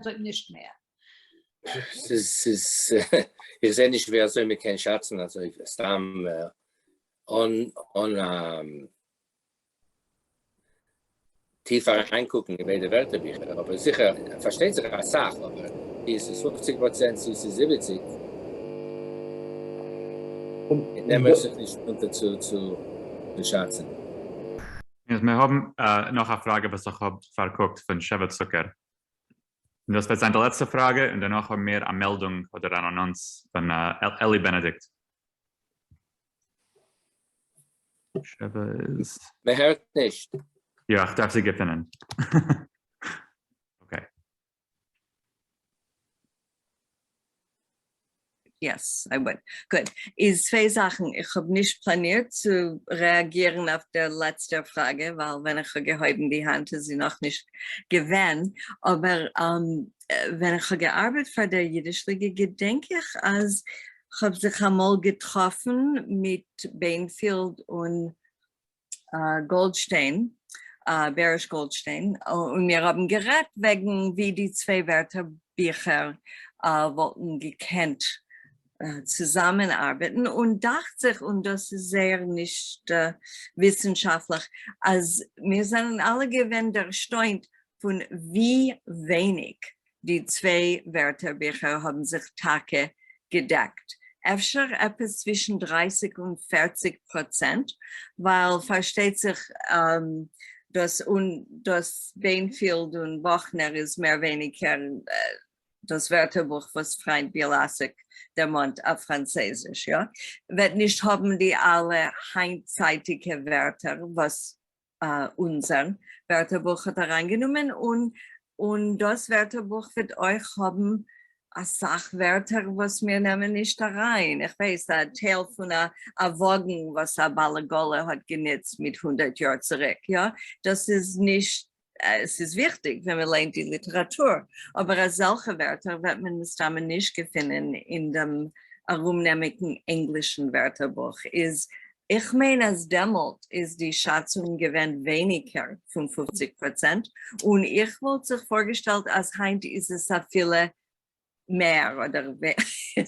אויב נישט מער. ס'איז, איך זע נישט ווי אזוי מ'קען שאצן אזוי סתם אן א טיף אריינקוקן אין ביידע ווערטערביכער, אבער זיכער, פארשטייט זיך אסאך, אבער צו עס איז 50% צו עס איז 70, נעם איך זיך נישט אונטער צו צו שאצן. מיר האבן נאך א פראגע וואס איך האב פארקוקט פון שבע צוקער, און דאס וועט זיין די לעצטע פראגע, און דערנאך האבן מיר א מעלדונג אדער אן אנאנס פון אלי בענעדיקט. שבע איז. מען הערט נישט. יא, איך דארף זי געפינען. Okay. Yes, I would. גוט. איז צוויי זאכן. איך האב נישט פלאנירט צו רעאגירן אויף דער לעצטער פראגע, ווייל ווען איך האב געהויבן די האנט איז זי נאכנישט געווען. אבער ווען איך האב געארבעט פאר דער אידיש ליגע געדענק איך אז כ'האב זיך אמאל געטראפן מיט בענפילד און גאלדשטיין, בעריש גאלדשטיין, און מיר האבן גערעדט וועגן ווי די צוויי ווערטערביכער וואלטן געקענט צוזאמען ארבעטן, און דאכט זיך, און דאס איז זייער נישט וויסנשאפטליך, אז מיר זענען אלע געווען דערשטוינט פון ווי ווייניג די צוויי ווערטערביכער האבן זיך טאקע געדעקט, אפשר עפעס צווישן 30 און 40%, ווייל פארשטייט זיך דאס און דאס בענפילד און באכנער איז מער ווייניגער דאס ווערטערבוך וואס פריינד ביאלאסיק דערמאנט אויף פראנצעזיש, יא, וועט נישט האבן די אלע היינטצייטיגע ווערטער וואס אונזער ווערטערבוך האט אריינגענומען, און און דאס ווערטערבוך וועט אויך האבן אסאך ווערטער וואס מיר נעמען נישט אריין, איך ווייס א טייל פון א א וואגן וואס א בעל עגלה האט גענוצט מיט 100 יאר צוריק, יא, דאס איז נישט, עס איז וויכטיג ווען מען ליינט די ליטעראטור, אבער אזעלכע ווערטער וועט מען מסתמא נישט געפינען אין דעם ארומנעמיגן ענגלישן ווערטערבוך, איז איך מיין אז דעמאלט איז די שאצונג געווען ווייניגער פון 50%, און איך וואלט זיך פארגעשטעלט אז היינט איז עס אפילו מער אדער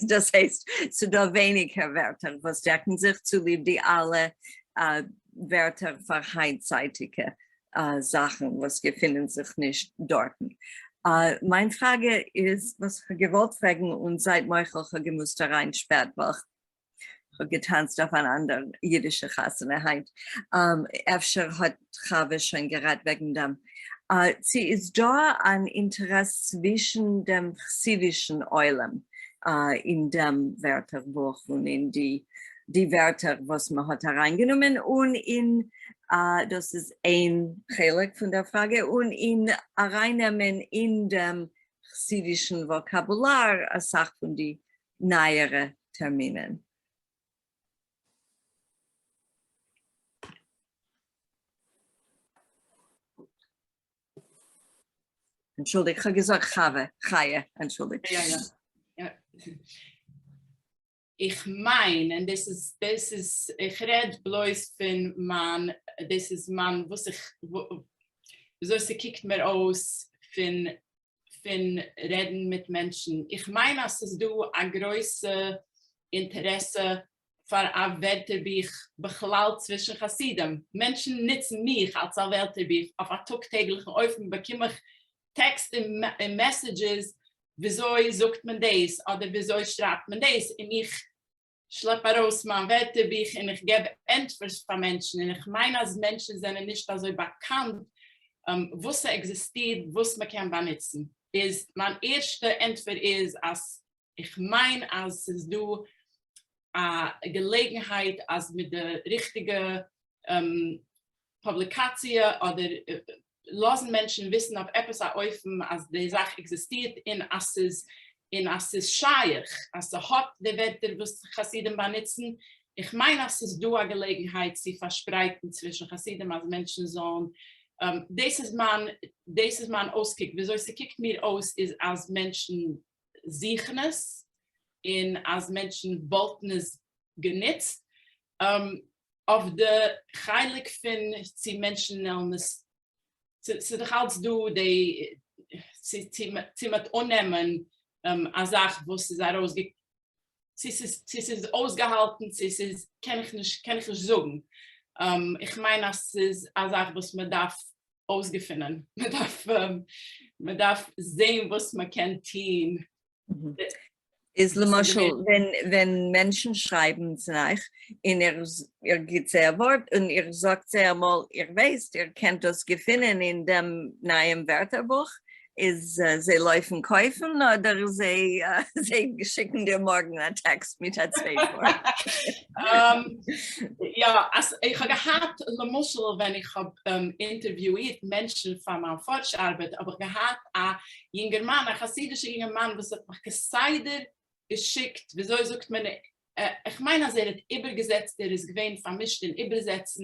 דאס הייסט ס'דא ווייניגער ווערטער וואס דעקן זיך צוליב די אלע ווערטער פאר היינטצייטיגע זאכן וואס געפינען זיך נישט דארטן. מיין פראגע איז וואס כ'האב געוואלט פרעגן און זייט מוחל כ'האב געמוזט אריין שפעט ווייל כ'האב געטאנצט אויף אן אנדער אידישע חתונה היינט, אפשר האט חוה שוין גערעדט וועגן דעם, צו איז דא אן אינטערעס צווישן דעם חסידישן עולם אין דעם ווערטערבוך און אין די. די ווערטער וואס מען האט אריינגענומען און אין דאס איז איין חלק פון דער פראגע און אין ארייננעמען אין דעם חסידישן וואקאבולאר אסאך פון די נייערע טערמינען. אנטשולדיגט, כ'האב געזאגט חוה, חיה, אנטשולדיגט. יא יא יא. איך מיין, און דאס איז, דאס איז, איך רעד בלויז פון מיין, דאס איז מיין וואס איך, וויאזוי ס'קוקט מיר אויס פון פון רעדן מיט מענטשן. איך מיין אז ס'איז דא א גרויסע אינטערעסע פאר א ווערטערבוך בכלל צווישן חסידים. מענטשן נוצן מיך אלס א ווערטערבוך אויף א טאג טעגליכן אופן באקום איך טעקסט און messages וויאזוי זאגט מען דאס אדער וויאזוי שרייבט מען דאס און איך שלעפ ארויס מיין ווערטערבוך און איך געב ענטפערס פאר מענטשן און איך מיין אז מענטשן זענען נישט אזוי באקאנט וואס ס'עקזיסטירט וואס מ'קען באנוצן איז מיין ערשטע ענטפער איז אז איך מיין אז ס'איז דא א געלעגנהייט אז מיט די ריכטיגע פובליקאציע אדער לאזן מענטשן וויסן אויף עפעס א אופן אז די זאך עקזיסטירט און אז ס'איז און אז ס'איז שייך אז ס'האט די ווערטער וואס חסידים באנוצן, איך מיין אז ס'איז דא א געלעגנהייט צו פארשפרייטן צווישן חסידים אז מענטשן זאלן, דאס איז מיין דאס איז מיין אויסקוק, וויאזוי ס'קוקט מיר אויס איז אז מענטשן זוכן עס און אז מענטשן וואלטן עס גענוצט, אויף די חלק פון צו מענטשן וועלן עס, ס'איז דאך אלץ דא די צו מ'וועט אננעמען א זאך וואס איז ארויס, צו ס'איז אויסגעהאלטן צו ס'איז, קען איך נישט קען איך נישט זאגן, איך מיין אז ס'איז א זאך וואס מ'דארף אויסגעפינען, מ'דארף מ'דארף זען וואס מ'קען טון. איז למשל ווען ווען מענטשן שרייבן צו אייך און איר איר גיט זיי א ווארט און איר זאגט זיי אמאל איר ווייסט איר קענט דאס געפינען אין דעם נייעם ווערטערבוך איז זיי לויפן קויפן אדער זיי זיי שיקן דיר מארגן א טעקסט מיט א צווייט ווארט? יא, איך האב געהאט למשל ווען איך האב אינטערוויואירט מענטשן פאר מיין פארש ארבעט האב איך געהאט א יונגערמאן, א חסידישער יונגערמאן וואס האט מיך כסדר געשיקט, וויאזוי זאגט מען, איך מיין אז ער האט איבערגעזעצט, ער איז געווען פארמישט אין איבערזעצן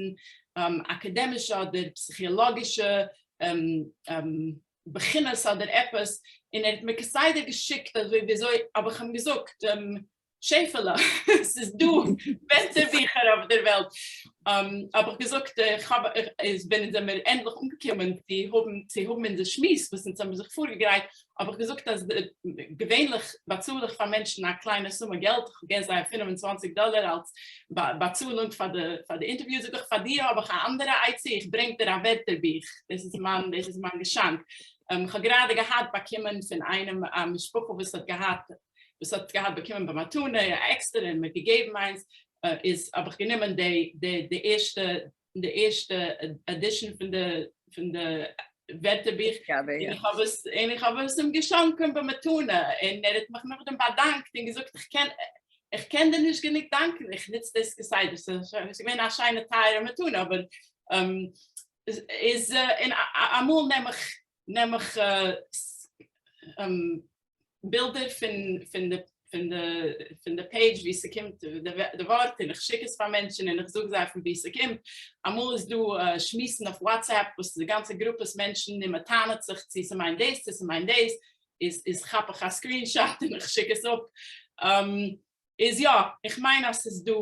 אקאדעמישע אדער פסיכיאלאגישע בחינות אדער עפעס, און ער האט מיר כסדר געשיקט אזוי וויאזוי, האב איך אים געזאגט, שעפעלע, ס'איז דא ווערטערביכער אויף דער וועלט. האב איך געזאגט, איך האב, איז ווען אונז זעמיר ענדליך אנגעקומען צו האבן, צו האבן אונזער שמועס וואס אונז האבן זיך פארגעגרייט, האב איך געזאגט אז געווענליך באצאל איך פאר מענטשן א קליינע סומע געלט, איך געב זיי 25 דאלער אלס באצאלונג פאר די, פאר די אינטערוויו, זאג איך, פאר דיר האב איך א אנדערע עצה, איך ברענג דיר א ווערטערבוך, דאס איז מיין, דאס איז מיין געשאנק. איך האב גראדע געהאט באקומען פון איינעם א משפחה וואס האט געהאט וואס האט געהאט באקומען במתנה א עקסטערע און מיר געגעבן איינס, איז האב איך גענומען די די די ערשטע די ערשטע edition פון די פון די ווערטערבוך און איך האב עס און איך האב עס אים געשאנקען במתנה און ער האט מיך נאכדעם באדאנקט און געזאגט איך קען איך קען דיר נישט גענוג דאנקען איך נוץ דאס כסדר, ס'איז געווען א שיינע טייערע מתנה אבער איז און אמאל נעם איך נעם איך בילדער פון פון די פון די פון די page ווי ס'קומט די ווארט און איך שיק עס פאר מענטשן און איך זאג זיי פון ווי ס'קומט, אמאל איז דא שמועסן אויף WhatsApp וואס איז גאנצע גרופעס מענטשן און מ'טענה'ט זיך צו ס'מיינט דאס צו ס'מיינט דאס, איז איז כאפ איך א screenshot און איך שיק עס אפ. איז יא, איך מיין אז ס'איז דא,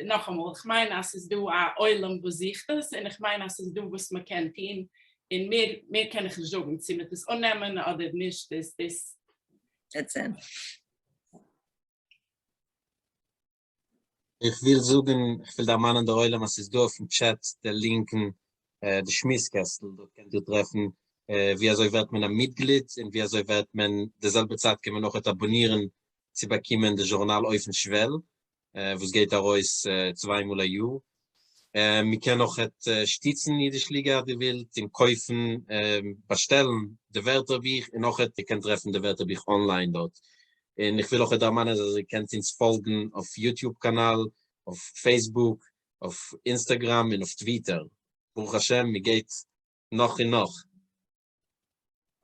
נאכאמאל, איך מיין אז ס'איז דא א עולם וואס זוכט עס, און איך מיין אז ס'איז דא וואס מ'קען טון, און מער מער קען איך נישט זאגן, צו מ'וועט עס אננעמען אדער נישט איז דאס. That's it. איך וויל זאגן, איך וויל דערמאנען דער עולם אז ס'איז דא אויפן טשעט די לינקן, די שמועס קעסטל, דארט קענט איר טרעפן ווי אזוי ווערט מען א מיטגליד און ווי אזוי ווערט מען, די זעלבע צייט קען מען אויכעט אבאנירן צו באקומען די זשורנאל אויפן שוועל וואס גייט ארויס צוויי מאל א יאר. מען קען אויכעט שטיצן אידיש ליגע אז איר ווילט און קויפן באשטעלן די ווערטערבוך און אויכעט איר קענט טרעפן די ווערטערבוך online דארט. און איך וויל אויכעט דערמאנען אז איר קענט אונז פאלגן אויף YouTube קאנאל. אויף Facebook, אויף Instagram און אויף Twitter. ברוך השם, מען גייט נאך און נאך.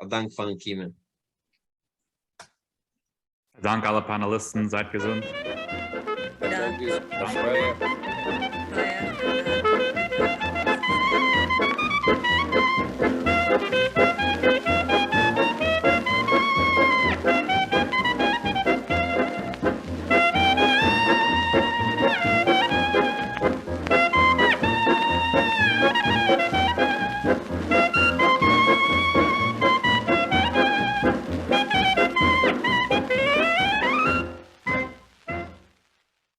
א דאנק פארן קומען. א דאנק אלע פאנעליסטן, זייט געזונט. זייט געזונט.